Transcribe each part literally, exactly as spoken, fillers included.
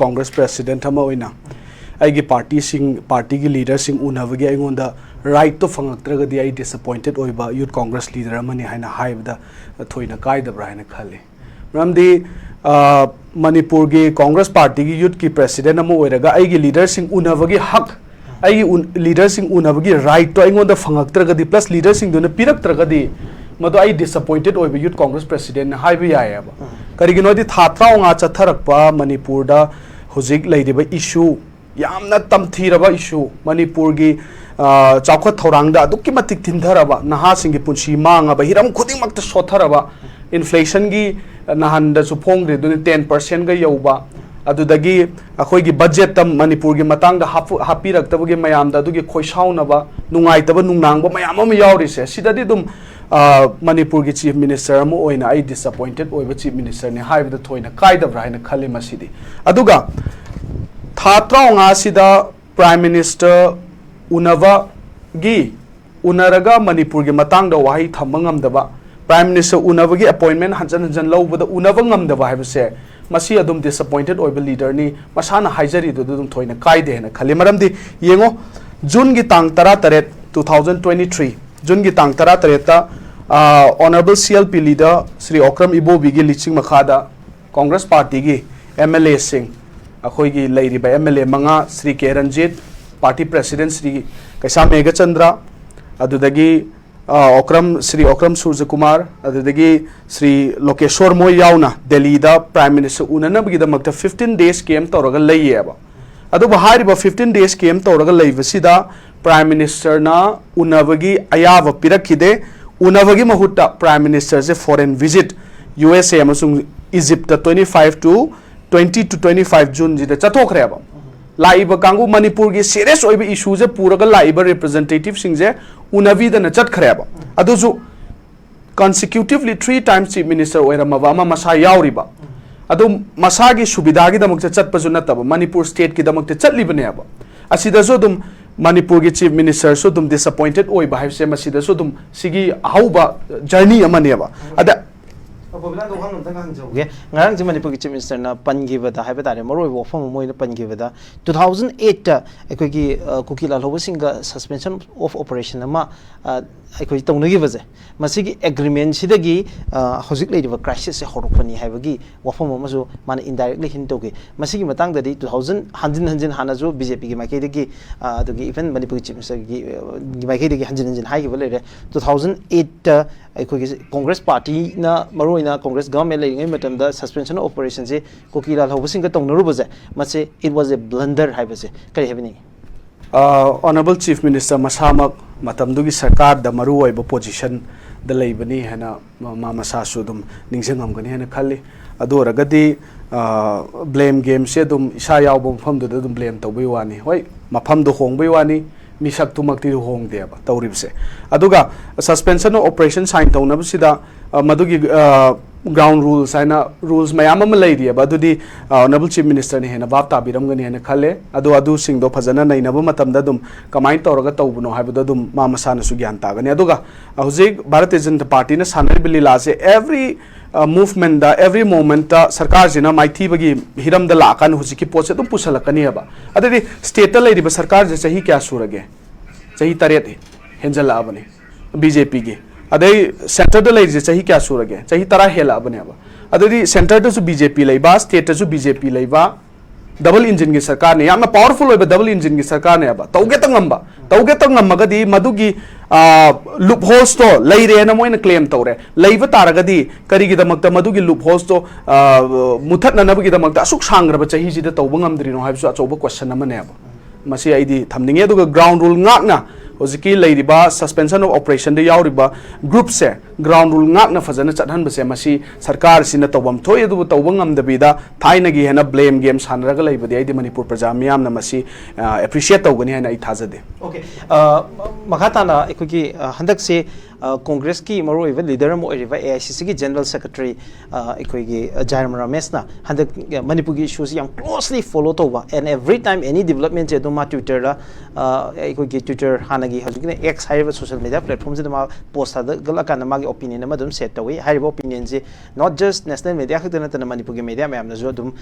Congress president ꯑꯃ ꯑꯣꯏꯅ ꯑꯩꯒꯤ ꯄꯥꯔꯇꯤꯁꯤꯡ, ꯄꯥꯔꯇꯤꯒꯤ ꯂꯤꯗꯔꯁꯤꯡ ꯎꯅꯕꯒꯤ ꯑꯩꯉꯣꯟꯗ ꯔꯥꯏꯠꯇꯣ ꯐꯪꯉꯛꯇ꯭ꯔꯒꯗꯤ ꯑꯩ ꯗꯤꯁꯑꯄꯣꯏꯟꯇꯦꯠ ꯑꯣꯏꯕ ꯌꯨꯠ ꯀꯣꯡꯒ꯭ꯔꯦꯁ ꯂꯤꯗꯔ ꯑꯃꯅꯤ ꯍꯥꯏꯅ ꯍꯥꯏꯕꯗ ꯊꯣꯏꯅ ꯀꯥꯏꯗꯕ꯭ꯔꯥ ꯍꯥꯏꯅ ꯈꯜꯂꯤ꯫ ꯃꯔꯝꯗꯤ, ꯑ, ꯃꯅꯤꯄꯨꯔꯒꯤ ꯀꯣꯡꯒ꯭ꯔꯦꯁ ꯄꯥꯔꯇꯤꯒꯤ ꯌꯨꯠꯀꯤ ꯄ꯭ꯔꯦꯁꯤꯗꯦꯟꯠ ꯑꯃ ꯑꯣꯏꯔꯒ ꯑꯩꯒꯤ ꯂꯤꯗꯔꯁꯤꯡ ꯎꯅꯕꯒꯤ ꯍꯛ, ꯑꯩꯒꯤ ꯎꯟ-, ꯂꯤꯗꯔꯁꯤꯡ ꯎꯅꯕꯒꯤ ꯔꯥꯏꯠꯇꯣ ꯑꯩꯉꯣꯟꯗ ꯐꯪꯉꯛꯇ꯭ꯔꯒꯗꯤ, ꯄ꯭ꯂꯁ ꯂꯤꯗꯔꯁꯤꯡꯗꯨꯅ ꯄꯤꯔꯛꯇ꯭ꯔꯒꯗꯤ, ꯃꯗꯨ ꯑꯩ ꯗꯤꯁꯑꯄꯣꯏꯟꯇꯦꯠ ꯑꯣꯏꯕ ꯌꯨꯠ ꯀꯣꯡꯒ꯭ꯔꯦꯁ ꯄ꯭ꯔꯦꯁꯤꯗꯦꯟꯠꯅ ꯍꯥꯏꯕ ꯌꯥꯏꯑꯕ꯫ ꯀꯔꯤꯒꯤꯅꯣ ꯍꯥꯏꯗꯤ ꯊꯥ ꯇꯔꯥꯃꯉꯥ ꯆꯠꯊꯔꯛꯄ ꯃꯅꯤꯄꯨꯔꯗ ꯍꯧꯖꯤꯛ ꯂꯩꯔꯤꯕ ꯏꯁꯨ, ꯌꯥꯝꯅ ꯇꯝꯊꯤꯔꯕ ꯏꯁꯨ, ꯃꯅꯤꯄꯨꯔꯒꯤ, ꯑ, ꯆꯥꯎꯈꯠ ꯊꯧꯔꯥꯡꯗ ꯑꯗꯨꯛꯀꯤ ꯃꯇꯤꯛ ꯊꯤꯟꯊꯔꯕ, ꯅꯍꯥꯁꯤꯡꯒꯤ ꯄꯨꯟꯁꯤ ꯃꯥꯡꯉꯕ, ꯍꯤꯔꯝ ꯈꯨꯗꯤꯡꯃꯛꯇ ꯁꯣꯠꯊꯔꯕ, ꯏꯟꯐ꯭ꯂꯦꯁꯟꯒꯤ, ꯑ, ꯅꯍꯥꯟꯗꯁꯨ ꯐꯣꯡꯈ꯭ꯔꯤꯗꯨꯅꯤ, ꯇꯦꯟ ꯄꯥꯔꯁꯦꯟꯒ ꯌꯧꯕ, ꯑꯗꯨꯗꯒꯤ ꯑꯩꯈꯣꯏꯒꯤ ꯕꯖꯦꯠꯇ ꯃꯅꯤꯄꯨꯔꯒꯤ ꯃꯇꯥꯡꯗ ꯍꯥꯞꯄꯨ-, ꯍꯥꯞꯄꯤꯔꯛꯇꯕꯒꯤ ꯃꯌꯥꯝꯗ ꯑꯗꯨꯒꯤ ꯈꯣꯏꯁꯥꯎꯅꯕ, ꯅꯨꯡꯉꯥꯏꯇꯕ, ꯅꯨꯡꯅꯥꯡꯕ ꯃꯌꯥꯝ ꯑꯃ ꯌꯥꯎꯔꯤꯁꯦ, ꯁꯤꯗꯗꯤ ꯑꯗꯨꯝ, ꯑ, ꯃꯅꯤꯄꯨꯔꯒꯤ ꯆꯤꯐ ꯃꯤꯅꯤꯁꯇꯔ ꯑꯃ ꯑꯣꯏꯅ ꯑꯩ ꯗꯤꯁꯑꯄꯣꯏꯟꯇꯦꯠ ꯑꯣꯏꯕ ꯆꯤꯐ ꯃꯤꯅꯤꯁꯇꯔꯅꯤ ꯍꯥꯏꯕꯗ ꯊꯣꯏꯅ ꯀꯥꯏꯗꯕ꯭ꯔꯥ ꯍꯥꯏꯅ ꯈꯜꯂꯤ ꯃꯁꯤꯗꯤ꯫ ꯑꯗꯨꯒ ꯊꯥ ꯇꯔꯥꯃꯉꯥꯁꯤꯗ ꯄ꯭ꯔꯥꯏꯝ ꯃꯤꯅꯤꯁꯇꯔ ꯎꯅꯕꯒꯤ, ꯎꯅꯔꯒ ꯃꯅꯤꯄꯨꯔꯒꯤ ꯃꯇꯥꯡꯗ ꯋꯥꯍꯩ ꯊꯝꯕ ꯉꯝꯗꯕ, ꯄ꯭ꯔꯥꯏꯝ ꯃꯤꯅꯤꯁꯇꯔ ꯎꯅꯕꯒꯤ ꯑꯦꯄꯣꯏꯟꯃꯦꯟ ꯍꯟꯖꯟ ꯍꯟꯖꯟ ꯂꯧꯕꯗ ꯎꯅꯕ ꯉꯝꯗꯕ ꯍꯥꯏꯕꯁꯦ, ꯃꯁꯤ ꯑꯗꯨꯝ ꯗꯤꯁꯑꯄꯣꯏꯟꯇꯦꯠ ꯑꯣꯏꯕ ꯂꯤꯗꯔꯅꯤ, ꯃꯁꯥꯅ ꯍꯥꯏꯖꯔꯤꯗꯨ ꯑꯗꯨ ꯑꯗꯨꯝ ꯊꯣꯏꯅ ꯀꯥꯏꯗꯦ ꯍꯥꯏꯅ ꯈꯜꯂꯤ꯫ ꯃꯔꯝꯗꯤ ꯌꯦꯡꯉꯣ, ꯖꯨꯟꯒꯤ ꯇꯥꯡ ꯇꯔꯥꯇꯔꯦꯠ, two thousand twenty three, ꯖꯨꯟꯒꯤ ꯇꯥꯡ ꯇꯔꯥꯇꯔꯦꯠꯇ, ꯑ, honourable C L P leader Shri Okram ꯏꯕꯣꯕꯤꯒꯤ ꯂꯤꯆꯤꯡ ꯃꯈꯥꯗ ꯀꯣꯡꯒ꯭ꯔꯦꯁ ꯄꯥꯔꯇꯤꯒꯤ ꯑꯦꯝ ꯑꯦꯜ ꯑꯦꯁꯤꯡ, ꯑꯩꯈꯣꯏꯒꯤ ꯂꯩꯔꯤꯕ ꯑꯦꯝ ꯑꯦꯜ ꯑꯦ ꯃꯉꯥ, ꯁ꯭ꯔꯤ ꯀꯦ ꯔꯟꯖꯤꯠ, ꯄꯥꯔꯇꯤ ꯄ꯭ꯔꯦꯁꯤꯗꯦꯟꯠ ꯁ꯭ꯔꯤ ꯀꯩꯁꯥꯝ ꯃꯦꯘꯆꯟꯗ꯭ꯔ, ꯑꯗꯨꯗꯒꯤ, ꯑ, ꯑꯣꯀ꯭ꯔꯝ, ꯁ꯭ꯔꯤ ꯑꯣꯀ꯭ꯔꯝ ꯁꯨꯔꯖꯀꯨꯃꯥꯔ, ꯑꯗꯨꯗꯒꯤ ꯁ꯭ꯔꯤ ꯂꯣꯀꯦꯁꯣꯔ ꯃꯣꯏ ꯌꯥꯎꯅ ꯗꯦꯜꯂꯤꯗ ꯄ꯭ꯔꯥꯏꯝ ꯃꯤꯅꯤꯁꯇꯔ ꯎꯅꯅꯕꯒꯤꯗꯃꯛꯇ fifteen days camp ꯇꯧꯔꯒ ꯂꯩꯌꯦꯕ꯫ ꯑꯗꯨꯕꯨ ꯍꯥꯏꯔꯤꯕ fifteen days camp ꯇꯧꯔꯒ ꯂꯩꯕꯁꯤꯗ ꯄ꯭ꯔꯥꯏꯝ ꯃꯤꯅꯤꯁꯇꯔꯅ ꯎꯅꯕꯒꯤ ꯑꯌꯥꯕ ꯄꯤꯔꯛꯈꯤꯗꯦ꯫ ꯎꯅꯕꯒꯤ ꯃꯍꯨꯠꯇ ꯄ꯭ꯔꯥꯏꯝ ꯃꯤꯅꯤꯁꯇꯔꯁꯦ foreign visit U S A ꯑꯃꯁꯨꯡ Egypt twenty five to twenty to twenty five ꯖꯨꯟꯁꯤꯗ ꯆꯠꯊꯣꯛꯈ꯭ꯔꯦꯕ꯫ ꯂꯥꯛꯏꯕ ꯀꯥꯡꯕꯨ, ꯃꯅꯤꯄꯨꯔꯒꯤ ꯁꯤꯔꯤꯌꯁ ꯑꯣꯏꯕ ꯏꯁꯨꯁꯦ ꯄꯨꯔꯒ ꯂꯥꯛꯏꯕ ꯔꯤꯄ꯭ꯔꯖꯦꯟꯇꯦꯇꯤꯚꯁꯤꯡꯁꯦ ꯎꯅꯕꯤꯗꯅ ꯆꯠꯈ꯭ꯔꯦꯕ꯫ ꯑꯗꯨꯁꯨ consecutively three times chief minister ꯑꯣꯏꯔꯝꯃꯕ ꯑꯃ ꯃꯁꯥ ꯌꯥꯎꯔꯤꯕ꯫ ꯑꯗꯨ ꯃꯁꯥꯒꯤ ꯁꯨꯕꯤꯗꯥꯒꯤꯗꯃꯛꯇ ꯆꯠꯄꯁꯨ ꯅꯠꯇꯕ, ꯃꯅꯤꯄꯨꯔ ꯁ꯭ꯇꯦꯠꯀꯤꯗꯃꯛꯇ ꯆꯠꯂꯤꯕꯅꯦꯕ꯫ ꯑꯁꯤꯗꯁꯨ ꯑꯗꯨꯝ ꯃꯅꯤꯄꯨꯔꯒꯤ ꯆꯤꯐ ꯃꯤꯅꯤꯁꯇꯔꯁꯨ ꯑꯗꯨꯝ ꯗꯤꯁꯑꯄꯣꯏꯟꯇꯦꯠ ꯑꯣꯏꯕ ꯍꯥꯏꯕꯁꯦ ꯃꯁꯤꯗꯁꯨ ꯑꯗꯨꯝ ꯁꯤꯒꯤ ꯑꯍꯧꯕ ꯖꯔꯅꯤ ꯑꯃꯅꯦꯕ꯫ ꯑꯗ ꯒꯣꯕꯤꯟꯗ, ꯑꯗꯣ ꯋꯥꯍꯪ ꯑꯝꯇꯪ ꯍꯪꯖꯍꯧꯒꯦ꯫ ꯉꯔꯥꯡꯁꯦ ꯃꯅꯤꯄꯨꯔꯒꯤ Chief Minister ꯅ ꯄꯟꯈꯤꯕꯗ ꯍꯥꯏꯕ ꯇꯥꯔꯦ, ꯃꯔꯨꯑꯣꯏꯕ ꯋꯥꯐꯝ ꯑꯃ ꯑꯣꯏꯅ ꯄꯟꯈꯤꯕꯗ, two thousand eight ꯇ ꯑꯩꯈꯣꯏꯒꯤ, ꯑ, ꯀꯨꯀꯤ ꯂꯥꯜꯍꯧꯕꯁꯤꯡꯒ suspension of operation ꯑꯃ, ꯑ, ꯑꯩꯈꯣꯏ ꯇꯧꯅꯈꯤꯕꯁꯦ, ꯃꯁꯤꯒꯤ agreement ꯁꯤꯗꯒꯤ, ꯑ, ꯍꯧꯖꯤꯛ ꯂꯩꯔꯤꯕ crisis ꯁꯦ ꯍꯧꯔꯛꯄꯅꯤ ꯍꯥꯏꯕꯒꯤ ꯋꯥꯐꯝ ꯑꯃꯁꯨ ꯃꯥꯅ indirectly hint ꯇꯧꯈꯤ꯫ ꯃꯁꯤꯒꯤ ꯃꯇꯥꯡꯗꯗꯤ two thousand, ꯍꯟꯖꯤꯟ ꯍꯟꯖꯤꯟ ꯍꯥꯟꯅꯁꯨ BJP ꯒꯤ ꯃꯥꯏꯀꯩꯗꯒꯤ, ꯑ, ꯑꯗꯒꯤ even ꯃꯅꯤꯄꯨꯔꯒꯤ Chief Minister ꯒꯤ, ꯑ, ꯒꯤ ꯃꯥꯏꯀꯩꯗꯒꯤ ꯍꯟꯖꯤꯟ ꯍꯟꯖꯤꯟ ꯍꯥꯏꯈꯤꯕ ꯂꯩꯔꯦ꯫ Two thousand eight ꯇ ꯑꯩꯈꯣꯏꯒꯤ Congress party ꯅ, ꯃꯔꯨꯑꯣꯏꯅ Congress government ꯂꯩꯔꯤꯉꯩ ꯃꯇꯝꯗ suspension of operation ꯁꯦ ꯀꯨꯀꯤ ꯂꯥꯜꯍꯧꯕꯁꯤꯡꯒ ꯇꯧꯅꯔꯨꯕꯁꯦ, ꯃꯁꯤ it was a blunder ꯍꯥꯏꯕꯁꯦ ꯀꯔꯤ ꯍꯥꯏꯕꯤꯅꯤꯡꯉꯤ? ꯑ, Honourable Chief Minister ꯃꯁꯥꯃꯛ ꯃꯇꯝꯗꯨꯒꯤ ꯁꯔꯀꯥꯔꯗ ꯃꯔꯨ ꯑꯣꯏꯕ position ꯗ ꯂꯩꯕꯅꯤ ꯍꯥꯏꯅ ꯃꯥ, ꯃꯥ ꯃꯁꯥꯁꯨ ꯑꯗꯨꯝ ꯅꯤꯡꯁꯤꯡꯉꯝꯒꯅꯤ ꯍꯥꯏꯅ ꯈꯜꯂꯤ꯫ ꯑꯗꯨ ꯑꯣꯏꯔꯒꯗꯤ, ꯑ, blame game ꯁꯦ ꯑꯗꯨꯝ ꯏꯁꯥ ꯌꯥꯎꯕ ꯃꯐꯝꯗꯨꯗ ꯑꯗꯨꯝ blame ꯇꯧꯕꯩ ꯋꯥꯅꯤ꯫ ꯍꯣꯏ, ꯃꯐꯝꯗꯣ ꯍꯣꯡꯕꯩ ꯋꯥꯅꯤ, ꯃꯤꯁꯛꯇꯨꯃꯛꯇꯤ ꯍꯣꯡꯗꯦꯕ ꯇꯧꯔꯤꯕꯁꯦ꯫ ꯑꯗꯨꯒ suspension of operation sign ꯇꯧꯅꯕꯁꯤꯗ, ꯑ, ꯃꯗꯨꯒꯤ, ꯑ, ground rules ꯍꯥꯏꯅ rules ꯃꯌꯥꯝ ꯑꯃ ꯂꯩꯔꯤꯑꯕ꯫ ꯑꯗꯨꯗꯤ, ꯑ, Honourable Chief Minister ꯅ ꯍꯦꯟꯅ ꯚꯥꯞ ꯇꯥꯕꯤꯔꯝꯒꯅꯤ ꯍꯥꯏꯅ ꯈꯜꯂꯦ꯫ ꯑꯗꯣ ꯑꯗꯨꯁꯤꯡꯗꯣ ꯐꯖꯅ ꯅꯩꯅꯕ ꯃꯇꯝꯗ ꯑꯗꯨꯝ ꯀꯃꯥꯏꯅ ꯇꯧꯔꯒ ꯇꯧꯕꯅꯣ ꯍꯥꯏꯕꯗꯣ ꯑꯗꯨꯝ ꯃꯥ ꯃꯁꯥꯅꯁꯨ ꯒ꯭ꯌꯥꯟ ꯇꯥꯒꯅꯤ꯫ ꯑꯗꯨꯒ ꯍꯧꯖꯤꯛ ꯚꯥꯔꯇꯤꯌ ꯖꯅꯇꯥ ꯄꯥꯔꯇꯤꯅ ꯁꯥꯟꯅꯔꯤꯕ ꯂꯤꯂꯥꯁꯦ every, ꯑ, movement ꯗ, every moment ꯇ ꯁꯔꯀꯥꯔꯁꯤꯅ ꯃꯥꯏꯊꯤꯕꯒꯤ ꯍꯤꯔꯝꯗ ꯂꯥꯛꯑꯀꯥꯟꯗ ꯍꯧꯖꯤꯛꯀꯤ ꯄꯣꯠꯁꯦ ꯑꯗꯨꯝ ꯄꯨꯁꯜꯂꯛꯀꯅꯦꯕ꯫ ꯑꯗꯨꯗꯤ state ꯇ ꯂꯩꯔꯤꯕ ꯁꯔꯀꯥꯔꯁꯦ ꯆꯍꯤ ꯀꯌꯥ ꯁꯨꯔꯒꯦ? ꯆꯍꯤ ꯇꯔꯦꯠ ꯍꯦꯟꯖꯜꯂꯛꯑꯕꯅꯤ BJP ꯒꯤ꯫ ꯑꯗꯩ centre ꯗ ꯂꯩꯔꯤꯁꯦ ꯆꯍꯤ ꯀꯌꯥ ꯁꯨꯔꯒꯦ? ꯆꯍꯤ ꯇꯔꯥ ꯍꯦꯜꯂꯛꯑꯕꯅꯦꯕ꯫ ꯑꯗꯨꯗꯤ centre ꯗꯁꯨ BJP ꯂꯩꯕ, state ꯇꯁꯨ BJP ꯂꯩꯕ, double engine ꯒꯤ ꯁꯔꯀꯥꯔꯅꯦ, ꯌꯥꯝꯅ powerful ꯑꯣꯏꯕ double engine ꯒꯤ ꯁꯔꯀꯥꯔꯅꯦꯕ꯫ ꯇꯧꯒꯦꯇ ꯉꯝꯕ, ꯇꯧꯒꯦꯇ ꯉꯝꯃꯒꯗꯤ ꯃꯗꯨꯒꯤ, ꯑ, loopholes ꯇꯣ ꯂꯩꯔꯦꯅ ꯃꯣꯏꯅ claim ꯇꯧꯔꯦ꯫ ꯂꯩꯕ ꯇꯥꯔꯒꯗꯤ ꯀꯔꯤꯒꯤꯗꯃꯛꯇ ꯃꯗꯨꯒꯤ loopholes ꯇꯣ, ꯑ, ꯃꯨꯊꯠꯅꯅꯕꯒꯤꯗꯃꯛꯇ ꯑꯁꯨꯛ ꯁꯥꯡꯈ꯭ꯔꯕ ꯆꯍꯤꯁꯤꯗ ꯇꯧꯕ ꯉꯝꯗ꯭ꯔꯤꯅꯣ ꯍꯥꯏꯕꯁꯨ ꯑꯆꯧꯕ question ꯑꯃꯅꯦꯕ꯫ ꯃꯁꯤ ꯑꯩꯗꯤ ꯊꯝꯅꯤꯡꯉꯤ꯫ ꯑꯗꯨꯒ ground rule ꯉꯥꯛꯅ ꯍꯧꯖꯤꯛꯀꯤ ꯂꯩꯔꯤꯕ suspension of operation ꯗ ꯌꯥꯎꯔꯤꯕ group ꯁꯦ ground rule ꯉꯥꯛꯅ ꯐꯖꯅ ꯆꯠꯍꯟꯕꯁꯦ ꯃꯁꯤ ꯁꯔꯀꯥꯔꯁꯤꯅ ꯇꯧꯐꯝ ꯊꯣꯛꯏ꯫ ꯑꯗꯨꯕꯨ ꯇꯧꯕ ꯉꯝꯗꯕꯤꯗ ꯊꯥꯏꯅꯒꯤ ꯍꯦꯟꯅ blame game ꯁꯥꯟꯅꯔꯒ ꯂꯩꯕꯗꯤ ꯑꯩꯗꯤ ꯃꯅꯤꯄꯨꯔ ꯄ꯭ꯔꯖꯥ ꯃꯤꯌꯥꯝꯅ ꯃꯁꯤ, ꯑ, appreciate ꯇꯧꯒꯅꯤ ꯍꯥꯏꯅ ꯑꯩ ꯊꯥꯖꯗꯦ꯫ Okay꯫ ꯑ, ꯃꯈꯥ ꯇꯥꯅ ꯑꯩꯈꯣꯏꯒꯤ, ꯑ, ꯍꯟꯗꯛꯁꯦ, ꯀꯣꯡꯒ꯭ꯔꯦꯁꯀꯤ ꯃꯔꯨꯑꯣꯏꯕ ꯂꯤꯗꯔ ꯑꯃ ꯑꯣꯏꯔꯤꯕ ꯑꯦ ꯑꯥꯏ ꯁꯤ ꯁꯤꯒꯤ ꯖꯦꯅꯔꯦꯜ ꯁꯦꯀ꯭ꯔꯦꯇꯔꯤ ꯑꯩꯈꯣꯏꯒꯤ ꯖꯥꯏꯔꯥꯝ ꯔꯥꯃꯦꯁꯅ ꯍꯟꯗꯛ ꯃꯅꯤꯄꯨꯔꯒꯤ ꯏꯁꯨꯁꯤ ꯌꯥꯝ ꯀ꯭ꯂꯣꯁꯂꯤ ꯐꯣꯂꯣ ꯇꯧꯕ, and every time any developmentꯁꯦ ꯑꯗꯨꯝ ꯃꯥ Twitterꯗ, ꯑꯩꯈꯣꯏꯒꯤ Twitter, ꯍꯥꯟꯅꯒꯤ ꯍꯧꯖꯤꯛꯀꯤꯅ X ꯍꯥꯏꯔꯤꯕ social media platformꯁꯤꯗ ꯃꯥ ꯄꯣꯁ ꯊꯥꯒꯠꯂꯛꯀꯥꯟꯗ ꯃꯥꯒꯤ opinion ꯑꯃ ꯑꯗꯨꯝ ꯁꯦꯠ ꯇꯧꯏ꯫ ꯍꯥꯏꯔꯤꯕ opinionꯁꯤ not just national media ꯈꯛꯇ ꯅꯠꯇꯅ ꯃꯅꯤꯄꯨꯔꯒꯤ ꯃꯦꯗꯤꯌꯥ ꯃꯌꯥꯝꯅꯁꯨ ꯑꯗꯨꯝ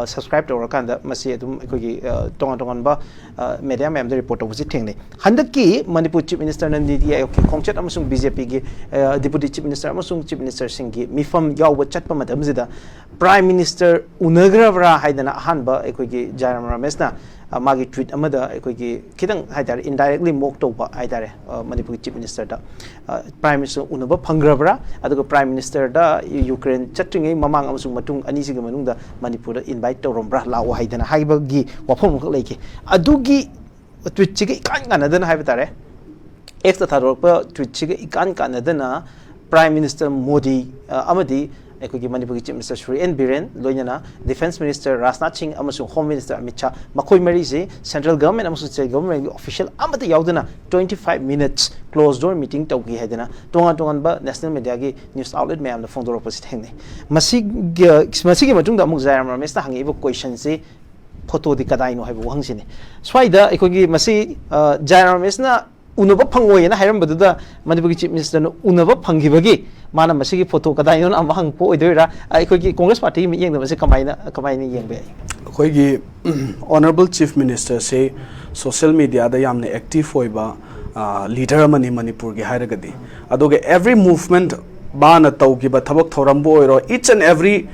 ꯁꯕꯁꯀ꯭ꯔꯥꯏꯕ ꯇꯧꯔꯀꯥꯟꯗ ꯃꯁꯤ ꯑꯗꯨꯝ ꯑꯩꯈꯣꯏꯒꯤ ꯇꯣꯉꯥꯟ ꯇꯣꯉꯥꯟꯕ ꯃꯦꯗꯤꯌꯥ ꯃꯌꯥꯝꯗ ꯔꯤꯄꯣꯔꯠ ꯇꯧꯕꯁꯤ ꯊꯦꯡꯅꯩ꯫ ꯍꯟꯗꯛꯀꯤ ꯃꯅꯤꯄꯨꯔ ꯆꯤꯐ ꯃꯤꯅꯤꯁꯇꯔꯅ ꯅꯤꯇꯤ ꯑꯥꯌꯣꯒꯀꯤ ꯈꯣꯡꯆꯠ ꯑꯃꯁꯨꯡ ꯕꯤ ꯖꯦ ꯄꯤꯒꯤ ꯗꯤꯄꯨꯇꯤ ꯆꯤꯐ ꯃꯤꯅꯤꯁꯇꯔ ꯑꯃꯁꯨꯡ ꯆꯤꯐ ꯃꯤꯅꯤꯁꯇꯔꯁꯤꯡꯒꯤ ꯃꯤꯐꯝ ꯌꯥꯎꯕ ꯆꯠꯄ ꯃꯇꯝꯁꯤꯗ ꯄ꯭ꯔꯥꯏꯝ ꯃꯤꯅꯤꯁꯇꯔ ꯎꯅꯈ꯭ꯔꯕ꯭ꯔꯥ ꯍꯥꯏꯗꯅ ꯑꯍꯥꯟꯕ ꯑꯩꯈꯣꯏꯒꯤ ꯖꯥꯏꯔꯥꯝ ꯔꯥꯃꯦꯁꯅ ꯃꯥꯒꯤ ꯇ꯭ꯋꯤꯠ ꯑꯃꯗ ꯑꯩꯈꯣꯏꯒꯤ ꯈꯤꯇꯪ ꯍꯥꯏꯇꯥꯔꯦ, indirectly mock ꯇꯧꯕ ꯍꯥꯏꯇꯥꯔꯦ ꯃꯅꯤꯄꯨꯔꯒꯤ ꯆꯤꯐ ꯃꯤꯅꯤꯁꯇꯔꯗ꯫ ꯄ꯭ꯔꯥꯏꯝ ꯃꯤꯅꯤꯁꯇꯔ ꯎꯅꯕ ꯐꯪꯈ꯭ꯔꯕ꯭ꯔꯥ, ꯑꯗꯨꯒ ꯄ꯭ꯔꯥꯏꯝ ꯃꯤꯅꯤꯁꯇꯔꯗ ꯌꯨꯀ꯭ꯔꯦꯟ ꯆꯠꯇ꯭ꯔꯤꯉꯩ ꯃꯃꯥꯡ ꯑꯃꯁꯨꯡ ꯃꯇꯨꯡ ꯑꯅꯤꯁꯤꯒꯤ ꯃꯅꯨꯡꯗ ꯃꯅꯤꯄꯨꯔꯗ ꯏꯟꯚꯥꯏꯠ ꯇꯧꯔꯝꯕ꯭ꯔꯥ ꯂꯥꯛꯑꯣ ꯍꯥꯏꯗꯅ ꯍꯥꯏꯕꯒꯤ ꯋꯥꯐꯝ ꯑꯃꯈꯛ ꯂꯩꯈꯤ꯫ ꯑꯗꯨꯒꯤ ꯇ꯭ꯋꯤꯠꯁꯤꯒ ꯏꯀꯥꯟ ꯀꯥꯟꯅꯗꯅ ꯍꯥꯏꯕ ꯇꯥꯔꯦ, Xꯇ ꯊꯥꯗꯣꯔꯛꯄ ꯇ꯭ꯋꯤꯠꯁꯤꯒ ꯏꯀꯥꯟ ꯀꯥꯟꯅꯗꯅ ꯄ꯭ꯔꯥꯏꯝ ꯃꯤꯅꯤꯁꯇꯔ ꯃꯣꯗꯤ ꯑꯃꯗꯤ ꯑꯩꯈꯣꯏꯒꯤ ꯃꯅꯤꯄꯨꯔꯒꯤ chief minister Shri N Biren, ꯂꯣꯏꯅꯅ ꯗꯤꯐꯦꯟꯁ ꯃꯤꯅꯤꯁꯇꯔ ꯔꯥꯖꯅꯥꯊ ꯁꯤꯡ ꯑꯃꯁꯨꯡ ꯍꯣꯝ ꯃꯤꯅꯤꯁꯇꯔ ꯑꯃꯤꯠ ꯁꯥꯍ, ꯃꯈꯣꯏ ꯃꯔꯤꯁꯤ ꯁꯦꯟꯇ꯭ꯔꯦꯜ ꯒꯚꯔꯟꯃꯦꯟ ꯑꯃꯁꯨꯡ ꯁ꯭ꯇꯦꯠ ꯒꯚꯔꯟꯃꯦꯟꯒꯤ ꯑꯣꯐꯤꯁꯤꯌꯦꯜ ꯑꯃꯠꯇ ꯌꯥꯎꯗꯅ twenty five minutes closed door meeting ꯇꯧꯈꯤ ꯍꯥꯏꯗꯅ ꯇꯣꯉꯥꯟ ꯇꯣꯉꯥꯟꯕ ꯅꯦꯁꯅꯦꯜ ꯃꯦꯗꯤꯌꯥꯒꯤ ꯅ꯭ꯌꯨꯁ ꯑꯥꯎꯠꯂꯦꯠ ꯃꯌꯥꯝꯗ ꯐꯣꯡꯗꯣꯔꯛꯄꯁꯤ ꯊꯦꯡꯅꯩ꯫ ꯃꯁꯤꯒꯤ ꯃꯁꯤꯒꯤ ꯃꯇꯨꯡꯗ ꯑꯃꯨꯛ ꯖꯥꯏꯔꯥꯝ ꯔꯥꯃꯦꯁꯅ ꯍꯪꯉꯛꯏꯕ ꯀꯣꯏꯁꯟꯁꯤ, ꯐꯣꯇꯣꯗꯤ ꯀꯗꯥꯏꯅꯣ ꯍꯥꯏꯕ ꯋꯥꯍꯪꯁꯤꯅꯤ꯫ ꯁ꯭ꯋꯥꯏꯗ ꯑꯩꯈꯣꯏꯒꯤ ꯃꯁꯤ ꯖꯥꯏꯔꯥꯝ ꯔꯥꯃꯦꯁꯅ ꯎꯅꯕ ꯐꯪꯉꯣꯏꯅ ꯍꯥꯏꯔꯝꯕꯗꯨꯗ ꯃꯅꯤꯄꯨꯔꯒꯤ ꯆꯤꯐ ꯃꯤꯅꯤꯁꯇꯔꯅ ꯎꯅꯕ ꯐꯪꯈꯤꯕꯒꯤ ꯃꯥꯅ ꯃꯁꯤꯒꯤ ꯐꯣꯇꯣ ꯀꯗꯥꯏꯅꯣꯅ ꯑꯃ ꯍꯪꯉꯛꯄ ꯑꯣꯏꯗꯣꯏꯔꯥ? ꯑꯩꯈꯣꯏꯒꯤ ꯀꯣꯡꯒ꯭ꯔꯦꯁ ꯄꯥꯔꯇꯤꯒꯤ ꯃꯤꯠꯌꯦꯡꯗ ꯃꯁꯤ ꯀꯃꯥꯏꯅ ꯀꯃꯥꯏꯅ ꯌꯦꯡꯕ ꯌꯥꯏ? ꯑꯩꯈꯣꯏꯒꯤ ꯑꯣꯅꯔꯦꯕꯜ ꯆꯤꯐ ꯃꯤꯅꯤꯁꯇꯔꯁꯤ ꯁꯣꯁꯤꯌꯦꯜ ꯃꯤꯗꯤꯌꯥꯗ ꯌꯥꯝꯅ ꯑꯦꯛꯇꯤꯚ ꯑꯣꯏꯕ ꯂꯤꯗꯔ ꯑꯃꯅꯤ ꯃꯅꯤꯄꯨꯔꯒꯤ ꯍꯥꯏꯔꯒꯗꯤ꯫ ꯑꯗꯨꯒ every movement, ꯃꯥꯅ ꯇꯧꯈꯤꯕ ꯊꯕꯛ ꯊꯧꯔꯝꯕꯨ ꯑꯣꯏꯔꯣ, each and every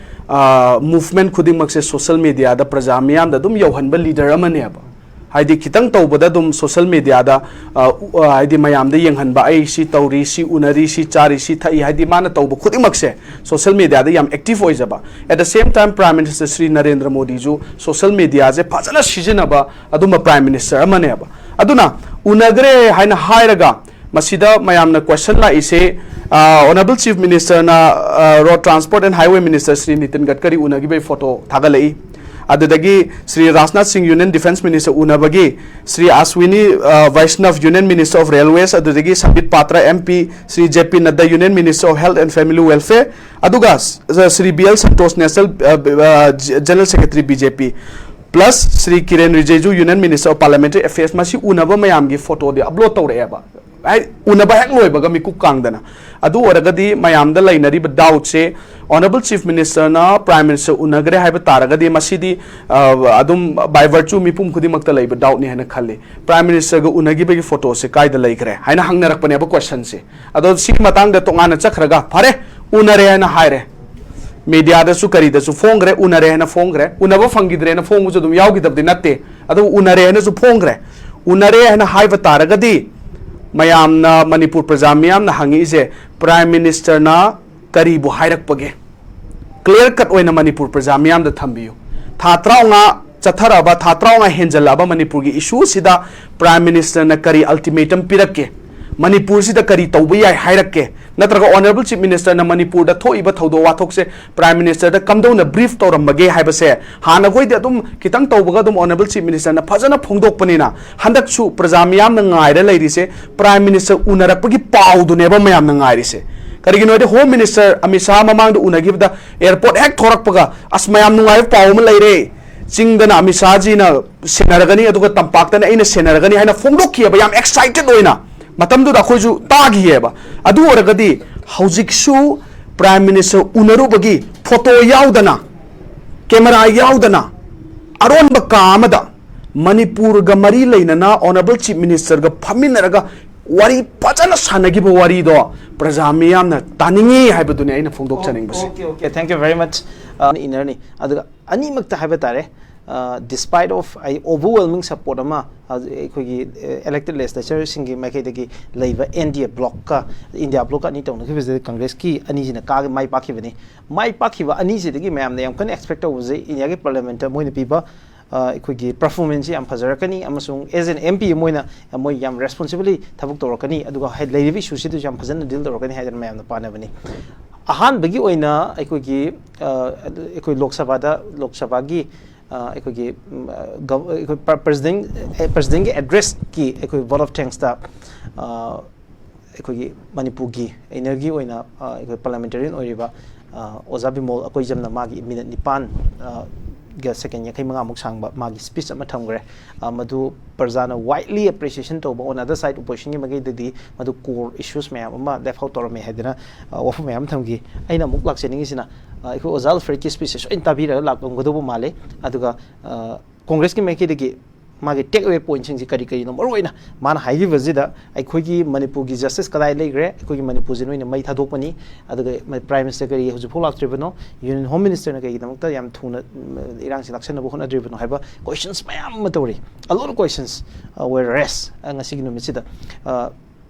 movement ꯈꯨꯗꯤꯡꯃꯛꯁꯦ ꯁꯣꯁꯤꯌꯦꯜ ꯃꯤꯗꯤꯌꯥꯗ ꯄ꯭ꯔꯖꯥ ꯃꯤꯌꯥꯝꯗ ꯑꯗꯨꯝ ꯌꯧꯍꯟꯕ ꯂꯤꯗꯔ ꯑꯃꯅꯦꯕ꯫ ꯍꯥꯏꯗꯤ ꯈꯤꯇꯪ ꯇꯧꯕꯗ ꯑꯗꯨꯝ ꯁꯣꯁꯤꯌꯦꯜ ꯃꯤꯗꯤꯌꯥꯗ ꯍꯥꯏꯗꯤ ꯃꯌꯥꯝꯗ ꯌꯦꯡꯍꯟꯕ, "ꯑꯩ ꯁꯤ ꯇꯧꯔꯤ, ꯁꯤ ꯎꯅꯔꯤ, ꯁꯤ ꯆꯥꯔꯤ, ꯁꯤ ꯊꯛꯏ", ꯍꯥꯏꯗꯤ ꯃꯥꯅ ꯇꯧꯕ ꯈꯨꯗꯤꯡꯃꯛꯁꯦ ꯁꯣꯁꯤꯌꯦꯜ ꯃꯤꯗꯤꯌꯥꯗ ꯌꯥꯝ ꯑꯦꯛꯇꯤꯚ ꯑꯣꯏꯖꯕ꯫ At the same time, Prime Minister Shri Narendra ꯃꯣꯗꯤꯁꯨ ꯁꯣꯁꯤꯌꯦꯜ ꯃꯤꯗꯤꯌꯥꯁꯦ ꯐꯖꯅ ꯁꯤꯖꯤꯟꯅꯕ ꯑꯗꯨꯝꯕ ꯄ꯭ꯔꯥꯏꯝ ꯃꯤꯅꯤꯁꯇꯔ ꯑꯃꯅꯦꯕ꯫ ꯑꯗꯨꯅ ꯎꯅꯈ꯭ꯔꯦ ꯍꯥꯏꯅ ꯍꯥꯏꯔꯒ ꯃꯁꯤꯗ ꯃꯌꯥꯝꯅ ꯀꯣꯏꯁꯟ ꯂꯥꯛꯏꯁꯦ, ꯑꯣꯅꯔꯦꯕꯜ ꯆꯤꯐ ꯃꯤꯅꯤꯁꯇꯔꯅ road transport and highway minister Shri Nitin Gadkari ꯎꯅꯈꯤꯕꯒꯤ ꯐꯣꯇꯣ ꯊꯥꯒꯠꯂꯛꯏ꯫ ꯑꯗꯨꯗꯒꯤ ꯁ꯭ꯔꯤ ꯔꯥꯖꯅꯥꯊ ꯁꯤꯡ Union Defence Minister ꯎꯅꯕꯒꯤ, Shri Aswini ꯑ, ꯚꯩꯁꯅꯚ Union Minister of Railways, ꯑꯗꯨꯗꯒꯤ ꯁꯝꯕꯤꯠ ꯄꯥꯇ꯭ꯔ M P, Shri J P Nadda Union Minister of Health and Family Welfare, ꯑꯗꯨꯒ ꯁ-, Shri B L Santosh National ꯑ, ꯑ, General Secretary B J P, plus Shri ꯀꯤꯔꯦꯟ ꯔꯤꯖꯤꯖꯨ Union Minister of Parliamentary Affairs, ꯃꯁꯤ ꯎꯅꯕ ꯃꯌꯥꯝꯒꯤ ꯐꯣꯇꯣꯗꯤ upload ꯇꯧꯔꯛꯑꯦꯕ꯫ ꯍꯥꯏ, ꯎꯅꯕ ꯍꯦꯛ ꯂꯣꯏꯕꯒ ꯃꯤꯀꯨꯞ ꯀꯥꯡꯗꯅ꯫ ꯑꯗꯨ ꯑꯣꯏꯔꯒꯗꯤ ꯃꯌꯥꯝꯗ ꯂꯩꯅꯔꯤꯕ ꯗꯥꯎꯠꯁꯦ, Honourable Chief Minister ꯅ Prime Minister ꯎꯅꯈ꯭ꯔꯦ ꯍꯥꯏꯕ ꯇꯥꯔꯒꯗꯤ ꯃꯁꯤꯗꯤ ꯑ, ꯑꯗꯨꯝ by virtue ꯃꯤꯄꯨꯝ ꯈꯨꯗꯤꯡꯃꯛꯇ ꯂꯩꯕ ꯗꯥꯎꯠꯅꯤ ꯍꯥꯏꯅ ꯈꯜꯂꯤ꯫ Prime Minister ꯒ ꯎꯅꯈꯤꯕꯒꯤ ꯐꯣꯇꯣꯁꯦ ꯀꯥꯏꯗ ꯂꯩꯈ꯭ꯔꯦ ꯍꯥꯏꯅ ꯍꯪꯅꯔꯛꯄꯅꯦꯕ ꯀꯣꯏꯁꯟꯁꯦ꯫ ꯑꯗꯣ ꯁꯤꯒꯤ ꯃꯇꯥꯡꯗ ꯇꯣꯉꯥꯟꯅ ꯆꯠꯈ꯭ꯔꯒ, ꯐꯔꯦ, ꯎꯅꯔꯦ ꯍꯥꯏꯅ ꯍꯥꯏꯔꯦ, ꯃꯦꯗꯤꯌꯥꯗꯁꯨ ꯀꯔꯤꯗꯁꯨ ꯐꯣꯡꯈ꯭ꯔꯦ, ꯎꯅꯔꯦ ꯍꯥꯏꯅ ꯐꯣꯡꯈ꯭ꯔꯦ, ꯎꯅꯕ ꯐꯪꯈꯤꯗ꯭ꯔꯦꯅ ꯐꯣꯡꯕꯁꯨ ꯑꯗꯨꯝ ꯌꯥꯎꯈꯤꯗꯕꯗꯤ ꯅꯠꯇꯦ꯫ ꯑꯗꯨꯕꯨ ꯎꯅꯔꯦ ꯍꯥꯏꯅꯁꯨ ꯐꯣꯡꯈ꯭ꯔꯦ꯫ ꯎꯅꯔꯦ ꯍꯥꯏꯅ ꯍꯥꯏꯕ ꯇꯥꯔꯒꯗꯤ, ꯃꯌꯥꯝꯅ, ꯃꯅꯤꯄꯨꯔ ꯄ꯭ꯔꯖꯥ ꯃꯤꯌꯥꯝꯅ ꯍꯪꯉꯛꯏꯁꯦ, Prime Minister ꯅ ꯀꯔꯤꯕꯨ ꯍꯥꯏꯔꯛꯄꯒꯦ? Clear cut ꯑꯣꯏꯅ ꯃꯅꯤꯄꯨꯔ ꯄ꯭ꯔꯖꯥ ꯃꯤꯌꯥꯝꯗ ꯊꯝꯕꯤꯌꯨ꯫ ꯊꯥ ꯇꯔꯥꯃꯉꯥ ꯆꯠꯊꯔꯛꯑꯕ, ꯊꯥ ꯇꯔꯥꯃꯉꯥ ꯍꯦꯟꯖꯜꯂꯛꯑꯕ ꯃꯅꯤꯄꯨꯔꯒꯤ issue ꯁꯤꯗ Prime Minister ꯅ ꯀꯔꯤ ultimatum ꯄꯤꯔꯛꯀꯦ? ꯃꯅꯤꯄꯨꯔꯁꯤꯗ ꯀꯔꯤ ꯇꯧꯕ ꯌꯥꯏ ꯍꯥꯏꯔꯛꯀꯦ? ꯅꯠꯇ꯭ꯔꯒ Honourable Chief Minister ꯅ ꯃꯅꯤꯄꯨꯔꯗ ꯊꯣꯛꯏꯕ ꯊꯧꯗꯣꯛ ꯋꯥꯊꯣꯛꯁꯦ Prime Minister ꯗ ꯀꯝꯗꯧꯅ brief ꯇꯧꯔꯝꯕꯒꯦ ꯍꯥꯏꯕꯁꯦ, ꯍꯥꯟꯅꯈꯣꯏꯗꯤ ꯑꯗꯨꯝ ꯈꯤꯇꯪ ꯇꯧꯕꯒ ꯑꯗꯨꯝ Honourable Chief Minister ꯅ ꯐꯖꯅ ꯐꯣꯡꯗꯣꯛꯄꯅꯤꯅ, ꯍꯟꯗꯛꯁꯨ ꯄ꯭ꯔꯖꯥ ꯃꯤꯌꯥꯝꯅ ꯉꯥꯏꯔ ꯂꯩꯔꯤꯁꯦ Prime Minister ꯎꯅꯔꯛꯄꯒꯤ ꯄꯥꯎꯗꯨꯅꯦꯕ ꯃꯌꯥꯝꯅ ꯉꯥꯏꯔꯤꯁꯦ꯫ ꯀꯔꯤꯒꯤꯅꯣ ꯍꯥꯏꯗꯤ, Home Minister ꯑꯃꯤꯠ ꯁꯥꯍ ꯃꯃꯥꯡꯗ ꯎꯅꯈꯤꯕꯗ airport ꯍꯦꯛ ꯊꯣꯔꯛꯄꯒ, "ꯑꯁ, ꯃꯌꯥꯝ ꯅꯨꯡꯉꯥꯏꯕ ꯄꯥꯎ ꯑꯃ ꯂꯩꯔꯦ, ꯆꯤꯡꯗꯅ ꯑꯃꯤꯠ ꯁꯥꯍꯖꯤꯅ ꯁꯦꯟꯅꯔꯒꯅꯤ, ꯑꯗꯨꯒ ꯇꯝꯄꯥꯛꯇꯅ ꯑꯩꯅ ꯁꯦꯟꯅꯔꯒꯅꯤ" ꯍꯥꯏꯅ ꯐꯣꯡꯗꯣꯛꯈꯤꯑꯕ, ꯌꯥꯝ excited ꯑꯣꯏꯅ꯫ ꯃꯇꯝꯗꯨꯗ ꯑꯩꯈꯣꯏꯁꯨ ꯇꯥꯈꯤꯑꯕ꯫ ꯑꯗꯨ ꯑꯣꯏꯔꯒꯗꯤ ꯍꯧꯖꯤꯛꯁꯨ Prime Minister ꯎꯅꯔꯨꯕꯒꯤ ꯐꯣꯇꯣ ꯌꯥꯎꯗꯅ, ꯀꯦꯃꯦꯔꯥ ꯌꯥꯎꯗꯅ, ꯑꯔꯣꯟꯕ ꯀꯥ ꯑꯃꯗ ꯃꯅꯤꯄꯨꯔꯒ ꯃꯔꯤ ꯂꯩꯅꯅ Honourable Chief Minister ꯒ ꯐꯝꯃꯤꯟꯅꯔꯒ ꯋꯥꯔꯤ ꯐꯖꯅ ꯁꯥꯟꯅꯈꯤꯕ ꯋꯥꯔꯤꯗꯣ ꯄ꯭ꯔꯖꯥ ꯃꯤꯌꯥꯝꯅ ꯇꯥꯅꯤꯡꯉꯤ ꯍꯥꯏꯕꯗꯨꯅꯤ ꯑꯩꯅ ꯐꯣꯡꯗꯣꯛꯆꯅꯤꯡꯕꯁꯦ꯫ Okay, okay, thank you very much. Uh, inner ꯅꯤ꯫ ꯑꯗꯨꯒ ꯑꯅꯤꯃꯛꯇ ꯍꯥꯏꯕ ꯇꯥꯔꯦ, uh, despite of ꯑꯩ overwhelming support ꯑꯃ, uh, ꯑꯩꯈꯣꯏꯒꯤ, uh, elected legislature ꯁꯤꯡꯒꯤ ꯃꯥꯏꯀꯩꯗꯒꯤ ꯂꯩꯕ N D A bloc ꯀ India bloc ꯀ ꯑꯅꯤ ꯇꯧꯅꯈꯤꯕꯁꯤꯗ Congress ꯀꯤ ꯑꯅꯤꯁꯤꯅ ꯀꯥ ꯃꯥꯏ ꯄꯥꯛꯈꯤꯕꯅꯤ꯫ ꯃꯥꯏ ꯄꯥꯛꯈꯤꯕ ꯑꯅꯤꯁꯤꯗꯒꯤ ꯃꯌꯥꯝꯅ ꯌꯥꯝ ꯀꯟꯅ expect ꯇꯧꯕꯁꯦ India ꯒꯤ parliament ꯇ ꯃꯣꯏꯅ ꯄꯤꯕ, uh, ꯑꯩꯈꯣꯏꯒꯤ performance ꯁꯤ ꯌꯥꯝ ꯐꯖꯔꯛꯀꯅꯤ, ꯑꯃꯁꯨꯡ as an M P ꯑꯃ ꯑꯣꯏꯅ ꯃꯣꯏ ꯌꯥꯝ responsibly ꯊꯕꯛ ꯇꯧꯔꯛꯀꯅꯤ, ꯑꯗꯨꯒ ꯍꯥꯏ-, ꯂꯩꯔꯤꯕ issue ꯁꯤꯗꯁꯨ ꯌꯥꯝ ꯐꯖꯅ deal ꯇꯧꯔꯛꯀꯅꯤ ꯍꯥꯏꯗꯅ ꯃꯌꯥꯝꯅ ꯄꯥꯅꯕꯅꯤ꯫ ꯑꯍꯥꯟꯕꯒꯤ ꯑꯣꯏꯅ ꯑꯩꯈꯣꯏꯒꯤ, uh, ꯑꯩꯈꯣꯏ ꯂꯣꯛ ꯁꯚꯥꯗ, ꯂꯣꯛ ꯁꯚꯥꯒꯤ ꯑ, ꯑꯩꯈꯣꯏꯒꯤ ꯎꯝ, ꯑ, ꯒꯚ- ꯑꯩꯈꯣꯏ ꯄ꯭ꯔ- ꯄ꯭ꯔꯁꯤꯗꯦꯟ ꯑꯦ, ꯄ꯭ꯔꯁꯤꯗꯦꯟꯒꯤ ꯑꯦꯗ꯭ꯔꯦꯁꯀꯤ ꯑꯩꯈꯣꯏ vote of thanksꯇ, ꯑ, ꯑꯩꯈꯣꯏꯒꯤ ꯃꯅꯤꯄꯨꯔꯒꯤ ꯑꯩꯅꯒꯤ ꯑꯣꯏꯅ, ꯑ, ꯑꯩꯈꯣꯏ ꯄꯥꯔꯂꯥꯃꯦꯟꯇꯦꯔꯤꯌꯟ ꯑꯣꯏꯔꯤꯕ, ꯑ, ꯑꯣꯖꯥ ꯕꯤꯃꯣꯜ ꯑꯩꯈꯣꯏ ꯖꯝꯅ ꯃꯥꯒꯤ ꯃꯤꯅꯠ ꯅꯤꯄꯥꯟ, ꯑ, ꯒ ꯁꯦꯀꯦꯟ ꯌꯥꯡꯈꯩ ꯃꯉꯥꯃꯨꯛ ꯁꯥꯡꯕ ꯃꯥꯒꯤ ꯁ꯭ꯄꯤꯆ ꯑꯃ ꯊꯝꯈ꯭ꯔꯦ꯫ ꯑ, ꯃꯗꯨ ꯄ꯭ꯔꯖꯥꯅ ꯋꯥꯏꯗꯂꯤ ꯑꯦꯄ꯭ꯔꯤꯁꯤꯌꯦꯁꯟ ꯇꯧꯕ ꯑꯣꯟ ꯑꯗꯔ ꯁꯥꯏꯗ ꯑꯣꯄꯣꯖꯤꯁꯟꯒꯤ ꯃꯥꯏꯀꯩꯗꯗꯤ ꯃꯗꯨ ꯀꯣꯔ ꯏꯁꯨꯁ ꯃꯌꯥꯝ ꯑꯃ ꯂꯦꯐ ꯑꯥꯎꯠ ꯇꯧꯔꯝꯃꯦ ꯍꯥꯏꯗꯅ, ꯑ, ꯋꯥꯐꯝ ꯃꯌꯥꯝ ꯑꯃ ꯊꯝꯈꯤ꯫ ꯑꯩꯅ ꯑꯃꯨꯛ ꯂꯥꯛꯆꯅꯤꯡꯉꯤꯁꯤꯅ, ꯑ, ꯑꯩꯈꯣꯏ ꯑꯣꯖꯥ ꯑꯜꯐ꯭ꯔꯦꯗꯀꯤ ꯁ꯭ꯄꯤꯆꯁꯦ ꯁꯣꯏꯅ ꯇꯥꯕꯤꯔꯒ ꯂꯥꯛꯂꯝꯒꯗꯧꯕ ꯃꯥꯜꯂꯦ꯫ ꯑꯗꯨꯒ, ꯑ, ꯀꯣꯡꯒ꯭ꯔꯦꯁꯀꯤ ꯃꯥꯏꯀꯩꯗꯒꯤ ꯃꯥꯒꯤ ꯇꯦꯛ ꯑꯋꯦ ꯄꯣꯏꯟꯠꯁꯤꯡꯁꯤ ꯀꯔꯤ ꯀꯔꯤꯅꯣ? ꯃꯔꯨꯑꯣꯏꯅ ꯃꯥꯅ ꯍꯥꯏꯈꯤꯕꯁꯤꯗ ꯑꯩꯈꯣꯏꯒꯤ ꯃꯅꯤꯄꯨꯔꯒꯤ ꯖꯁꯇꯤꯁ ꯀꯗꯥꯏ ꯂꯩꯈ꯭ꯔꯦ? ꯑꯩꯈꯣꯏꯒꯤ ꯃꯅꯤꯄꯨꯔꯁꯤ ꯅꯣꯏꯅ ꯃꯩ ꯊꯥꯗꯣꯛꯄꯅꯤ, ꯑꯗꯨꯒ ꯃ- ꯄ꯭ꯔꯥꯏꯝ ꯃꯤꯅꯤꯁꯇꯔ ꯀꯔꯤ ꯍꯧꯖꯤꯛꯐꯥꯎ ꯂꯥꯛꯇ꯭ꯔꯤꯕꯅꯣ? ꯌꯨꯅꯤꯌꯟ ꯍꯣꯝ ꯃꯤꯅꯤꯁꯇꯔꯅ ꯀꯩꯒꯤꯗꯃꯛꯇ ꯌꯥꯝ ꯊꯨꯅ, ꯎꯝ, ꯏꯔꯥꯡꯁꯤ ꯂꯥꯛꯁꯟꯅꯕ ꯍꯣꯠꯅꯗ꯭ꯔꯤꯕꯅꯣ ꯍꯥꯏꯕ ꯀꯣꯏꯁꯟꯁ ꯃꯌꯥꯝ ꯑꯃ ꯇꯧꯔꯤ꯫ A lot of questions, uh, were raised, uh, ꯉꯁꯤꯒꯤ ꯅꯨꯃꯤꯠꯁꯤꯗ꯫ Uh,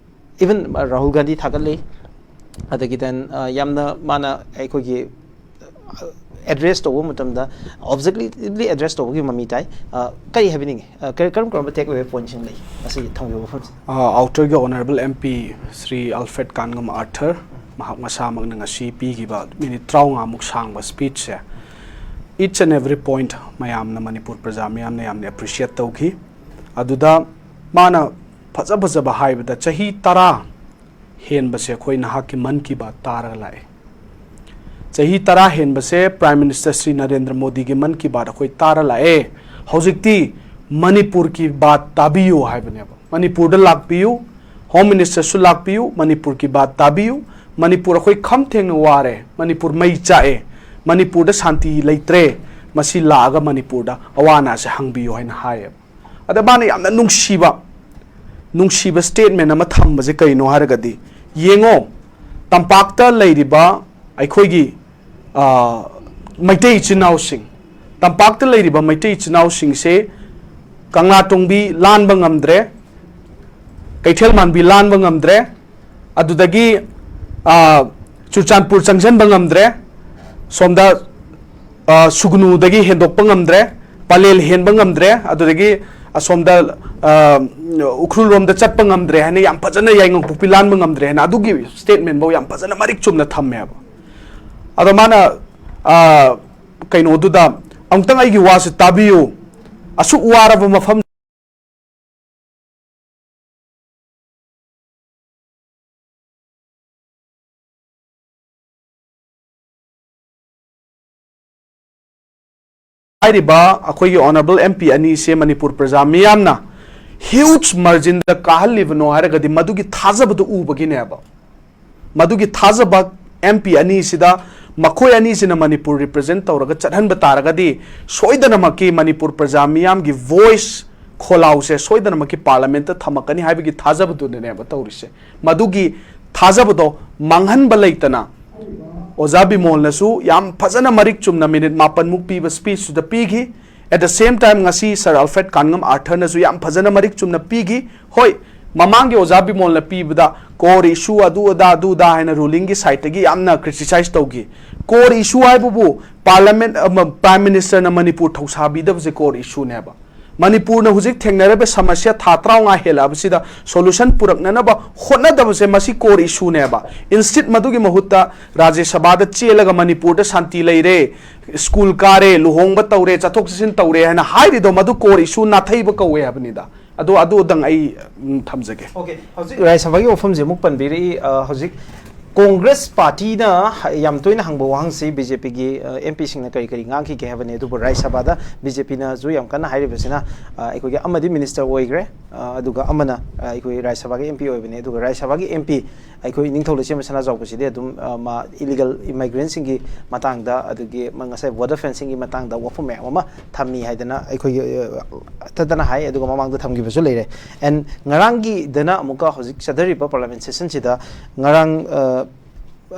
even, uh, Rahul Gandhi ꯊꯥꯒꯠꯂꯤ꯫ ꯑꯗꯒꯤ then, uh, ꯌꯥꯝꯅ ꯃꯥꯅ ꯑꯩꯈꯣꯏꯒꯤ ꯑꯦꯗ꯭ꯔꯦꯁ ꯇꯧꯕ ꯃꯇꯝꯗ ꯑꯣꯕꯖꯦꯛꯇꯤꯚꯂꯤ ꯑꯦꯗ꯭ꯔꯦꯁ ꯇꯧꯕꯒꯤ ꯃꯃꯤ ꯇꯥꯏ꯫ ꯑ, ꯀꯔꯤ ꯍꯥꯏꯕꯤꯅꯤꯡꯉꯤ? ꯑ, ꯀꯔꯤ- ꯀꯔꯝ ꯀꯔꯝꯕ ꯇꯦꯛ ꯑꯋꯦ ꯄꯣꯏꯟꯠꯁꯤꯡ ꯂꯩ ꯉꯁꯤ ꯊꯝꯈꯤꯕ ꯋꯥꯐꯝꯁꯦ? ꯑ, ꯑꯥꯎꯇꯔꯒꯤ honourable M P Shri Alfred Kangam Arthur, ꯃꯍꯥꯛ ꯃꯁꯥꯃꯛꯅ ꯉꯁꯤ ꯄꯤꯈꯤꯕ ꯃꯤꯅꯤꯠ ꯇꯔꯥꯃꯉꯥꯃꯨꯛ ꯁꯥꯡꯕ ꯁ꯭ꯄꯤꯆꯁꯦ, each and every point ꯃꯌꯥꯝꯅ, ꯃꯅꯤꯄꯨꯔ ꯄ꯭ꯔꯖꯥ ꯃꯌꯥꯝꯅ ꯌꯥꯝꯅ ꯑꯦꯄ꯭ꯔꯤꯁꯤꯌꯦꯠ ꯇꯧꯈꯤ꯫ ꯑꯗꯨꯗ ꯃꯥꯅ ꯐꯖ ꯐꯖꯕ ꯍꯥꯏꯕꯗ, ꯆꯍꯤ ꯇꯔꯥ ꯍꯦꯟꯕꯁꯦ ꯑꯩꯈꯣꯏ ꯅꯍꯥꯛꯀꯤ ꯃꯟ ꯀꯤ ꯕꯥꯠ ꯇꯥꯔꯒ ꯂꯥꯛꯑꯦ꯫ ꯆꯍꯤ ꯇꯔꯥ ꯍꯦꯟꯕꯁꯦ ꯄ꯭ꯔꯥꯏꯝ ꯃꯤꯅꯤꯁꯇꯔ ꯁ꯭ꯔꯤ ꯅꯔꯦꯟꯗ꯭ꯔ ꯃꯣꯗꯤꯒꯤ ꯃꯟ ꯀꯤ ꯕꯥꯠ ꯑꯩꯈꯣꯏ ꯇꯥꯔ ꯂꯥꯛꯑꯦ꯫ ꯍꯧꯖꯤꯛꯇꯤ ꯃꯅꯤꯄꯨꯔ ꯀꯤ ꯕꯥꯠ ꯇꯥꯕꯤꯌꯨ ꯍꯥꯏꯕꯅꯦꯕ꯫ ꯃꯅꯤꯄꯨꯔꯗ ꯂꯥꯛꯄꯤꯌꯨ, ꯍꯣꯝ ꯃꯤꯅꯤꯁꯇꯔꯁꯨ ꯂꯥꯛꯄꯤꯌꯨ, ꯃꯅꯤꯄꯨꯔ ꯀꯤ ꯕꯥꯠ ꯇꯥꯕꯤꯌꯨ꯫ ꯃꯅꯤꯄꯨꯔ ꯑꯩꯈꯣꯏ ꯈꯝ ꯊꯦꯡꯅ ꯋꯥꯔꯦ, ꯃꯅꯤꯄꯨꯔ ꯃꯩ ꯆꯥꯛꯑꯦ, ꯃꯅꯤꯄꯨꯔꯗ ꯁꯥꯟꯇꯤ ꯂꯩꯇ꯭ꯔꯦ, ꯃꯁꯤ ꯂꯥꯛꯑꯒ ꯃꯅꯤꯄꯨꯔꯗ ꯑꯋꯥ ꯑꯅꯥꯁꯦ ꯍꯪꯕꯤꯌꯨ ꯍꯥꯏꯅ ꯍꯥꯏꯌꯦꯕ꯫ ꯑꯗ ꯃꯥꯅ ꯌꯥꯝꯅ ꯅꯨꯡꯁꯤꯕ, ꯅꯨꯡꯁꯤꯕ ꯁ꯭ꯇꯦꯠꯃꯦꯟ ꯑꯃ ꯊꯝꯕꯁꯦ ꯀꯩꯅꯣ ꯍꯥꯏꯔꯒꯗꯤ, ꯌꯦꯡꯉꯣ, ꯇꯝꯄꯥꯛꯇ ꯂꯩꯔꯤꯕ ꯑꯩꯈꯣꯏꯒꯤ, ꯑ, ꯃꯩꯇꯩ ꯏꯆꯤꯟ ꯏꯅꯥꯎꯁꯤꯡ, ꯇꯝꯄꯥꯛꯇ ꯂꯩꯔꯤꯕ ꯃꯩꯇꯩ ꯏꯆꯤꯟ ꯏꯅꯥꯎꯁꯤꯡꯁꯦ ꯀꯪꯂꯥꯇꯣꯡꯕꯤ ꯂꯥꯟꯕ ꯉꯝꯗ꯭ꯔꯦ, ꯀꯩꯊꯦꯜ ꯃꯥꯟꯕꯤ ꯂꯥꯟꯕ ꯉꯝꯗ꯭ꯔꯦ, ꯑꯗꯨꯗꯒꯤ, ꯑ, ꯆꯨꯔꯆꯥꯟꯄꯨꯔ ꯆꯪꯁꯤꯟꯕ ꯉꯝꯗ꯭ꯔꯦ, ꯁꯣꯝꯗ, ꯑ, ꯁꯨꯒꯅꯨꯗꯒꯤ ꯍꯦꯟꯗꯣꯛꯄ ꯉꯝꯗ꯭ꯔꯦ, ꯄꯂꯦꯜ ꯍꯦꯟꯕ ꯉꯝꯗ꯭ꯔꯦ, ꯑꯗꯨꯗꯒꯤ ꯑꯁꯣꯝꯗ, ꯑ, ꯎꯈ꯭ꯔꯨꯜ ꯂꯣꯝꯗ ꯆꯠꯄ ꯉꯝꯗ꯭ꯔꯦ ꯍꯥꯏꯅ ꯌꯥꯝ ꯐꯖꯅ, ꯌꯥꯏꯉꯪꯄꯣꯛꯄꯤ ꯂꯥꯟꯕ ꯉꯝꯗ꯭ꯔꯦ ꯍꯥꯏꯅ ꯑꯗꯨꯒꯤ ꯁ꯭ꯇꯦꯠꯃꯦꯟꯐꯧ ꯌꯥꯝ ꯐꯖꯅ ꯃꯔꯤꯛ ꯆꯨꯝꯅ ꯊꯝꯃꯦꯕ꯫ ꯑꯗꯣ ꯃꯥꯅ, ꯑ, ꯀꯩꯅꯣꯗꯨꯗ, ꯑꯃꯨꯛꯇꯪ ꯑꯩꯒꯤ ꯋꯥꯁꯦ ꯇꯥꯕꯤꯌꯨ꯫ ꯑꯁꯨꯛ ꯋꯥꯔꯕ ꯃꯐꯝ ꯍꯥꯏꯔꯤꯕ ꯑꯩꯈꯣꯏꯒꯤ honourable M P ꯑꯅꯤꯁꯦ ꯃꯅꯤꯄꯨꯔ ꯄ꯭ꯔꯖꯥ ꯃꯤꯌꯥꯝꯅ huge margin ꯗ ꯀꯥꯍꯜꯂꯤꯕꯅꯣ ꯍꯥꯏꯔꯒꯗꯤ ꯃꯗꯨꯒꯤ ꯊꯥꯖꯕꯗꯨ ꯎꯕꯒꯤꯅꯦꯕ꯫ ꯃꯗꯨꯒꯤ ꯊꯥꯖꯕ M P ꯑꯅꯤꯁꯤꯗ, ꯃꯈꯣꯏ ꯑꯅꯤꯁꯤꯅ ꯃꯅꯤꯄꯨꯔ represent ꯇꯧꯔꯒ ꯆꯠꯍꯟꯕ ꯇꯥꯔꯒꯗꯤ ꯁꯣꯏꯗꯅꯃꯛꯀꯤ ꯃꯅꯤꯄꯨꯔ ꯄ꯭ꯔꯖꯥ ꯃꯤꯌꯥꯝꯒꯤ voice ꯈꯣꯜꯂꯥꯎꯁꯦ ꯁꯣꯏꯗꯅꯃꯛꯀꯤ parliament ꯇ ꯊꯝꯃꯛꯀꯅꯤ ꯍꯥꯏꯕꯒꯤ ꯊꯥꯖꯕꯗꯨꯅꯅꯦꯕ ꯇꯧꯔꯤꯁꯦ꯫ ꯃꯗꯨꯒꯤ ꯊꯥꯖꯕꯗꯣ ꯃꯥꯡꯍꯟꯕ ꯂꯩꯇꯅ ꯑꯣꯖꯥ ꯕꯤꯃꯣꯜꯅꯁꯨ ꯌꯥꯝ ꯐꯖꯅ ꯃꯔꯤꯛ ꯆꯨꯝꯅ minute ꯃꯥꯄꯟꯃꯨꯛ ꯄꯤꯕ speech ꯇꯨꯗ ꯄꯤꯈꯤ꯫ At the same time, ꯉꯁꯤ Sir Alfred ꯀꯥꯟꯉꯝ ꯑꯥꯔꯊꯔꯅꯁꯨ ꯌꯥꯝ ꯐꯖꯅ ꯃꯔꯤꯛ ꯆꯨꯝꯅ ꯄꯤꯈꯤ꯫ ꯍꯣꯏ, ꯃꯃꯥꯡꯒꯤ ꯑꯣꯖꯥ ꯕꯤꯃꯣꯜꯅ ꯄꯤꯕꯗ core issue ꯑꯗꯨ ꯑꯗꯥ ꯑꯗꯨ ꯑꯗꯥ ꯍꯥꯏꯅ ruling ꯒꯤ side ꯇꯒꯤ ꯌꯥꯝꯅ criticize ꯇꯧꯈꯤ꯫ Core issue ꯍꯥꯏꯕꯕꯨ parliament, ꯑꯃ, Prime Minister ꯅ ꯃꯅꯤꯄꯨꯔ ꯊꯧꯁꯥꯕꯤꯗꯕꯁꯦ core issue ꯅꯦꯕ꯫ ꯃꯅꯤꯄꯨꯔꯅ ꯍꯧꯖꯤꯛ ꯊꯦꯡꯅꯔꯤꯕ ꯁꯃꯁ꯭ꯌꯥ ꯊꯥ ꯇꯔꯥꯃꯉꯥ ꯍꯦꯜꯂꯛꯑꯕꯁꯤꯗ solution ꯄꯨꯔꯛꯅꯅꯕ ꯍꯣꯠꯅꯗꯕꯁꯦ ꯃꯁꯤ core issue ꯅꯦꯕ꯫ Instead ꯃꯗꯨꯒꯤ ꯃꯍꯨꯠꯇ ꯔꯥꯖ꯭ꯌ ꯁꯚꯥꯗ ꯆꯦꯜꯂꯒ ꯃꯅꯤꯄꯨꯔꯗ ꯁꯥꯟꯇꯤ ꯂꯩꯔꯦ, school ꯀꯥꯔꯦ, ꯂꯨꯍꯣꯡꯕ ꯇꯧꯔꯦ, ꯆꯠꯊꯣꯛ ꯆꯠꯁꯤꯟ ꯇꯧꯔꯦ ꯍꯥꯏꯅ ꯍꯥꯏꯔꯤꯗꯣ ꯃꯗꯨ core issue ꯅꯥꯊꯩꯕ ꯀꯧꯋꯦ ꯍꯥꯏꯕꯅꯤꯗ꯫ ꯑꯗꯣ ꯑꯗꯨꯗꯪ ꯑꯩ, ꯎꯝ, ꯊꯝꯖꯒꯦ꯫ ꯑꯣꯀꯦ, ꯍꯧꯖꯤꯛ ꯔꯥꯖ꯭ꯌ ꯁꯚꯥꯒꯤ ꯋꯥꯐꯝꯁꯦ ꯑꯃꯨꯛ ꯄꯟꯕꯤꯔꯛꯏ꯫ ꯑ, ꯍꯧꯖꯤꯛ ꯀꯣꯡꯒ꯭ꯔꯦꯁ ꯄꯥꯔꯇꯤꯅ ꯍ-, ꯌꯥꯝ ꯇꯣꯏꯅ ꯍꯪꯕ ꯋꯥꯍꯪꯁꯤ ꯕꯤ ꯖꯦ ꯄꯤꯒꯤ, ꯑ, ꯑꯦꯝ ꯄꯤꯁꯤꯡꯅ ꯀꯔꯤ ꯀꯔꯤ ꯉꯥꯡꯈꯤꯒꯦ ꯍꯥꯏꯕꯅꯤ꯫ ꯑꯗꯨꯕꯨ ꯔꯥꯖ꯭ꯌ ꯁꯚꯥꯗ ꯕꯤ ꯖꯦ ꯄꯤꯅꯁꯨ ꯌꯥꯝ ꯀꯟꯅ ꯍꯥꯏꯔꯤꯕꯁꯤꯅ, ꯑ, ꯑꯩꯈꯣꯏꯒꯤ ꯑꯃꯗꯤ ꯃꯤꯅꯤꯁꯇꯔ ꯑꯣꯏꯈ꯭ꯔꯦ, ꯑ, ꯑꯗꯨꯒ ꯑꯃꯅ, ꯑ, ꯑꯩꯈꯣꯏ ꯔꯥꯖ꯭ꯌ ꯁꯚꯥꯒꯤ ꯑꯦꯝ ꯄꯤ ꯑꯣꯏꯕꯅꯤ꯫ ꯑꯗꯨꯒ ꯔꯥꯖ꯭ꯌ ꯁꯚꯥꯒꯤ ꯑꯦꯝ ꯄꯤ ꯑꯩꯈꯣꯏ ꯅꯤꯡꯊꯧ ꯂꯩꯁꯦꯝꯕ ꯁꯅꯥꯖꯥꯎꯕꯁꯤꯗꯤ ꯑꯗꯨꯝ, ꯑ, ꯃꯥ ꯏꯂꯤꯒꯦꯜ ꯏꯃꯥꯏꯒ꯭ꯔꯦꯟꯁꯤꯡꯒꯤ ꯃꯇꯥꯡꯗ, ꯑꯗꯒꯤ ꯃ-, ꯉꯁꯥꯏ ꯕꯣꯔꯗꯔ ꯐꯦꯟꯁꯤꯡꯒꯤ ꯃꯇꯥꯡꯗ ꯋꯥꯐꯝ ꯃꯌꯥꯝ ꯑꯃ ꯊꯝꯃꯤ ꯍꯥꯏꯗꯅ ꯑꯩꯈꯣꯏꯒꯤ, ꯑ, ꯇꯠꯇꯅ ꯍꯥꯏ, ꯑꯗꯨꯒ ꯃꯃꯥꯡꯗ ꯊꯝꯈꯤꯕꯁꯨ ꯂꯩꯔꯦ꯫ ꯑꯦꯟ ꯉꯔꯥꯡꯒꯤꯗꯅ ꯑꯃꯨꯛꯀ ꯍꯧꯖꯤꯛ ꯆꯠꯊꯔꯤꯕ ꯄꯥꯔꯂꯤꯌꯥꯃꯦꯟ ꯁꯦꯁꯟꯁꯤꯗ ꯉꯔꯥꯡ, ꯑ,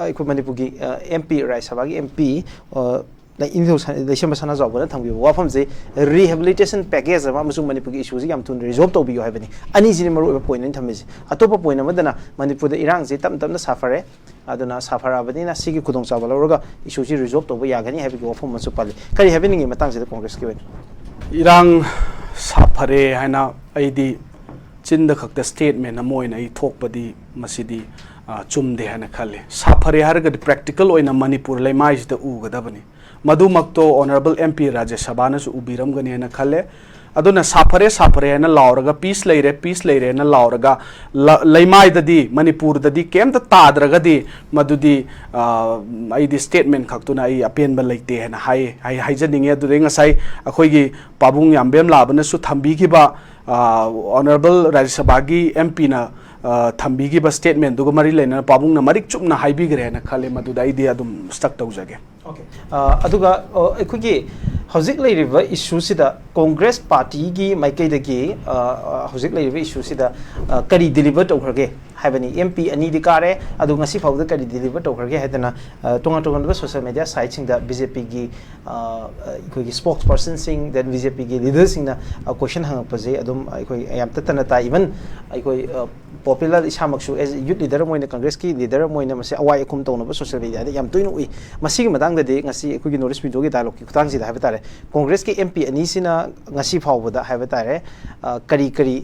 ꯑꯩꯈꯣꯏ ꯃꯅꯤꯄꯨꯔꯒꯤ, ꯑ, ꯑꯦꯝ ꯄꯤ, ꯔꯥꯖ꯭ꯌ ꯁꯚꯥꯒꯤ ꯑꯦꯝ ꯄꯤ, ꯑ, ꯅ-, ꯏꯅꯤꯡꯊꯧ ꯁ-, ꯂꯩꯁꯦꯝꯕ ꯁꯅꯥꯖꯥꯎꯕꯅ ꯊꯝꯈꯤꯕ ꯋꯥꯐꯝꯁꯦ, rehabilitation package ꯑꯃ ꯑꯃꯁꯨꯡ ꯃꯅꯤꯄꯨꯔꯒꯤ ꯏꯁꯨꯁꯤ ꯌꯥꯝ ꯊꯨꯅ ꯔꯤꯖꯣꯜꯕ ꯇꯧꯕꯤꯌꯨ ꯍꯥꯏꯕꯅꯤ꯫ ꯑꯅꯤꯁꯤꯅꯤ ꯃꯔꯨꯑꯣꯏꯕ ꯄꯣꯏꯟ ꯑꯣꯏꯅ ꯊꯝꯃꯤꯁꯦ꯫ ꯑꯇꯣꯞꯄ ꯄꯣꯏꯟ ꯑꯃꯗꯅ ꯃꯅꯤꯄꯨꯔꯗ ꯏꯔꯥꯡꯁꯤ ꯇꯞ ꯇꯞꯅ ꯁꯥꯐꯔꯦ, ꯑꯗꯨꯅ ꯁꯥꯐꯔꯛꯑꯕꯅꯤꯅ ꯁꯤꯒꯤ ꯈꯨꯗꯣꯡꯆꯥꯕ ꯂꯧꯔꯒ ꯏꯁꯨꯁꯤ ꯔꯤꯖꯣꯜꯕ ꯇꯧꯕ ꯌꯥꯒꯅꯤ ꯍꯥꯏꯕꯒꯤ ꯋꯥꯐꯝ ꯑꯃꯁꯨ ꯄꯜꯂꯤ꯫ ꯀꯔꯤ ꯍꯥꯏꯕꯤꯅꯤꯡꯉꯤ ꯃꯇꯥꯡꯁꯤꯗ ꯀꯣꯡꯒ꯭ꯔꯦꯁꯀꯤ ꯑꯣꯏꯅ? ꯏꯔꯥꯡ ꯁꯥꯐꯔꯦ ꯍꯥꯏꯅ ꯑꯩꯗꯤ ꯆꯤꯟꯗ ꯈꯛꯇ statement ꯑꯃ ꯑꯣꯏꯅ ꯑꯩ ꯊꯣꯛꯄꯗꯤ ꯃꯁꯤꯗꯤ, ꯑ, ꯆꯨꯝꯗꯦ ꯍꯥꯏꯅ ꯈꯜꯂꯤ꯫ ꯁꯥꯐꯔꯦ ꯍꯥꯏꯔꯒꯗꯤ practical ꯑꯣꯏꯅ ꯃꯅꯤꯄꯨꯔ ꯂꯩꯃꯥꯏꯁꯤꯗ ꯎꯒꯗꯕꯅꯤ꯫ ꯃꯗꯨꯃꯛꯇꯣ ꯑꯣꯅꯔꯦꯕꯜ ꯑꯦꯝ ꯄꯤ ꯔꯥꯖ꯭ꯌ ꯁꯚꯥꯅꯁꯨ ꯎꯕꯤꯔꯝꯒꯅꯤ ꯍꯥꯏꯅ ꯈꯜꯂꯦ꯫ ꯑꯗꯨꯅ ꯁꯥꯐꯔꯦ, ꯁꯥꯐꯔꯦ ꯍꯥꯏꯅ ꯂꯥꯎꯔꯒ, "ꯄꯤꯁ ꯂꯩꯔꯦ, ꯄꯤꯁ ꯂꯩꯔꯦ" ꯍꯥꯏꯅ ꯂꯥꯎꯔꯒ, ꯂ-, ꯂꯩꯃꯥꯏꯗꯗꯤ, ꯃꯅꯤꯄꯨꯔꯗꯗꯤ ꯀꯩꯝꯇ ꯇꯥꯗ꯭ꯔꯒꯗꯤ ꯃꯗꯨꯗꯤ, ꯑ, ꯑꯩꯗꯤ ꯁ꯭ꯇꯦꯠꯃꯦꯟ ꯈꯛꯇꯨꯅ ꯑꯩ ꯑꯄꯦꯟꯕ ꯂꯩꯇꯦ ꯍꯥꯏꯅ ꯍꯥꯏ, ꯍꯥꯏ-, ꯍꯥꯏꯖꯅꯤꯡꯉꯤ꯫ ꯑꯗꯨꯗꯩ ꯉꯁꯥꯏ ꯑꯩꯈꯣꯏꯒꯤ ꯄꯥꯕꯨꯡ ꯌꯥꯝꯕꯦꯝꯂꯥꯕꯅꯁꯨ ꯊꯝꯕꯤꯈꯤꯕ, ꯑ, ꯑꯣꯅꯔꯦꯕꯜ ꯔꯥꯖ꯭ꯌ ꯁꯚꯥꯒꯤ ꯑꯦꯝ ꯄꯤꯅ, ꯑ, ꯊꯝꯕꯤꯈꯤꯕ ꯁ꯭ꯇꯦꯠꯃꯦꯟꯗꯨꯒ ꯃꯔꯤ ꯂꯩꯅꯅ ꯄꯥꯕꯨꯡꯅ ꯃꯔꯤꯛ ꯆꯨꯝꯅ ꯍꯥꯏꯕꯤꯈ꯭ꯔꯦꯅ ꯈꯜꯂꯦ꯫ ꯃꯗꯨꯗ ꯑꯩꯗꯤ ꯑꯗꯨꯝ ꯁ꯭ꯇꯛ ꯇꯧꯖꯒꯦ꯫ Okay. ꯑ, ꯑꯗꯨꯒ, ꯑ, ꯑꯩꯈꯣꯏꯒꯤ ꯍꯧꯖꯤꯛ ꯂꯩꯔꯤꯕ ꯏꯁꯨꯁꯤꯗ ꯀꯣꯡꯒ꯭ꯔꯦꯁ ꯄꯥꯔꯇꯤꯒꯤ ꯃꯥꯏꯀꯩꯗꯒꯤ, ꯑ, ꯑ, ꯍꯧꯖꯤꯛ ꯂꯩꯔꯤꯕ ꯏꯁꯨꯁꯤꯗ, ꯑ, ꯀꯔꯤ ꯗꯤꯂꯤꯚꯔ ꯇꯧꯈ꯭ꯔꯒꯦ ꯍꯥꯏꯕꯅꯤ? ꯑꯦꯝ ꯄꯤ ꯑꯅꯤꯗꯤ ꯀꯥꯔꯦ, ꯑꯗꯨ ꯉꯁꯤ ꯐꯥꯎꯕꯗ ꯀꯔꯤ ꯗꯤꯂꯤꯚꯔ ꯇꯧꯈ꯭ꯔꯒꯦ ꯍꯥꯏꯗꯅ, ꯑ, ꯇꯣꯉꯥꯟ ꯇꯣꯉꯥꯟꯕ ꯁꯣꯁꯤꯌꯦꯜ ꯃꯦꯗꯤꯌꯥ ꯁꯥꯏꯠꯁꯤꯡꯗ ꯕꯤ ꯖꯦ ꯄꯤꯒꯤ, ꯑ, ꯑꯩꯈꯣꯏꯒꯤ ꯁ꯭ꯄꯣꯛꯁ ꯄꯔꯁꯟꯁꯤꯡ, then ꯕꯤ ꯖꯦ ꯄꯤꯒꯤ ꯂꯤꯗꯔꯁꯤꯡꯅ, ꯑ, ꯀꯣꯏꯁꯟ ꯍꯪꯉꯛꯄꯁꯦ ꯑꯗꯨꯝ ꯑꯩꯈꯣꯏ ꯌꯥꯝ ꯇꯠꯇꯅ ꯇꯥꯏ꯫ Even ꯑꯩꯈꯣꯏ, ꯑ, ꯄꯣꯄꯨꯂꯔ ꯏꯁꯥꯃꯛꯁꯨ as youth leader ꯑꯃ ꯑꯣꯏꯅ, ꯀꯣꯡꯒ꯭ꯔꯦꯁꯀꯤ ꯂꯤꯗꯔ ꯑꯃ ꯑꯣꯏꯅ ꯃꯁꯤ ꯑꯋꯥꯏ ꯑꯈꯨꯝ ꯇꯧꯅꯕ ꯁꯣꯁꯤꯌꯦꯜ ꯃꯦꯗꯤꯌꯥꯗ ꯌꯥꯝ ꯇꯣꯏꯅ ꯎꯏ꯫ ꯃꯁꯤꯒꯤ ꯃꯇꯥꯡꯗꯗꯤ ꯉꯁꯤ ꯑꯩꯈꯣꯏꯒꯤ ꯅꯣꯔꯠ ꯏꯁ ꯃꯤꯗꯣꯒꯤ ꯗꯥꯏꯂꯣꯒꯀꯤ ꯈꯨꯠꯊꯥꯡꯁꯤꯗ ꯍꯥꯏꯕ ꯇꯥꯔꯦ, ꯀꯣꯡꯒ꯭ꯔꯦꯁꯀꯤ ꯑꯦꯝ ꯄꯤ ꯑꯅꯤꯁꯤꯅ ꯉꯁꯤ ꯐꯥꯎꯕꯗ ꯍꯥꯏꯕ ꯇꯥꯔꯦ, ꯑ, ꯀꯔꯤ ꯀꯔꯤ,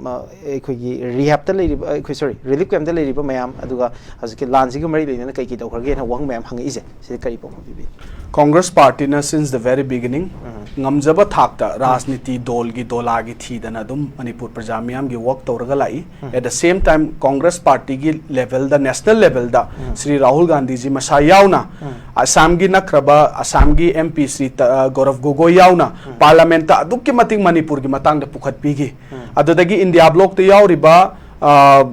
ꯃ-, ꯑꯩꯈꯣꯏꯒꯤ ꯔꯤꯍꯦꯞꯇ ꯂꯩꯔꯤꯕ, ꯑꯩꯈꯣꯏ, ꯁꯣꯔꯤ, ꯔꯤꯂꯤꯐ ꯀꯦꯝꯞꯇ ꯂꯩꯔꯤꯕ ꯃꯌꯥꯝ, ꯑꯗꯨꯒ ꯍꯧꯖꯤꯛꯀꯤ ꯂꯥꯟꯁꯤꯒ ꯃꯔꯤ ꯂꯩꯅꯅ ꯀꯩ ꯀꯩ ꯇꯧꯈ꯭ꯔꯒꯦꯅ ꯋꯥꯍꯪ ꯃꯌꯥꯝ ꯍꯪꯉꯛꯏꯁꯦ, ꯁꯤꯗ ꯀꯔꯤ ꯄꯥꯎꯈꯨꯝ ꯄꯤꯕꯤ? Congress ꯄꯥꯔꯇꯤꯅ since the very beginning ꯎꯝ꯫ ꯉꯝꯖꯕ ꯊꯥꯛꯇ ꯔꯥꯖꯅꯤꯇꯤ ꯗꯣꯜꯒꯤ ꯗꯣꯂꯥꯒꯤ ꯊꯤꯗꯅ ꯑꯗꯨꯝ ꯃꯅꯤꯄꯨꯔ ꯄ꯭ꯔꯖꯥ ꯃꯤꯌꯥꯝꯒꯤ ꯋꯥꯔꯛ ꯇꯧꯔꯒ ꯂꯥꯛꯏ꯫ ꯎꯝ꯫ At the same time, Congress ꯄꯥꯔꯇꯤꯒꯤ ꯂꯦꯚꯦꯜꯗ, ꯅꯦꯁꯅꯦꯜ ꯂꯦꯚꯦꯜꯗ ꯎꯝ꯫ ꯁ꯭ꯔꯤ ꯔꯥꯍꯨꯜ ꯒꯥꯟꯙꯤꯖꯤ ꯃꯁꯥ ꯌꯥꯎꯅ ꯎꯝ꯫ ꯑꯁꯥꯝꯒꯤ ꯅꯛꯈ꯭ꯔꯕ ꯑꯁꯥꯝꯒꯤ ꯑꯦꯝ ꯄꯤ ꯁ꯭ꯔꯤ ꯇ-, ꯑ, ꯒꯧꯔꯕ ꯒꯣꯒꯣꯏ ꯌꯥꯎꯅ ꯎꯝ꯫ ꯄꯥꯔꯂꯥꯃꯦꯟꯠꯇ ꯑꯗꯨꯛꯀꯤ ꯃꯇꯤꯛ ꯃꯅꯤꯄꯨꯔꯒꯤ ꯃꯇꯥꯡꯗ ꯄꯨꯈꯠꯄꯤꯈꯤ꯫ ꯎꯝ꯫ ꯑꯗꯨꯗꯒꯤ ꯏꯟꯗꯤꯌꯥ ꯕ꯭ꯂꯣꯛꯇ ꯌꯥꯎꯔꯤꯕ, ꯑ,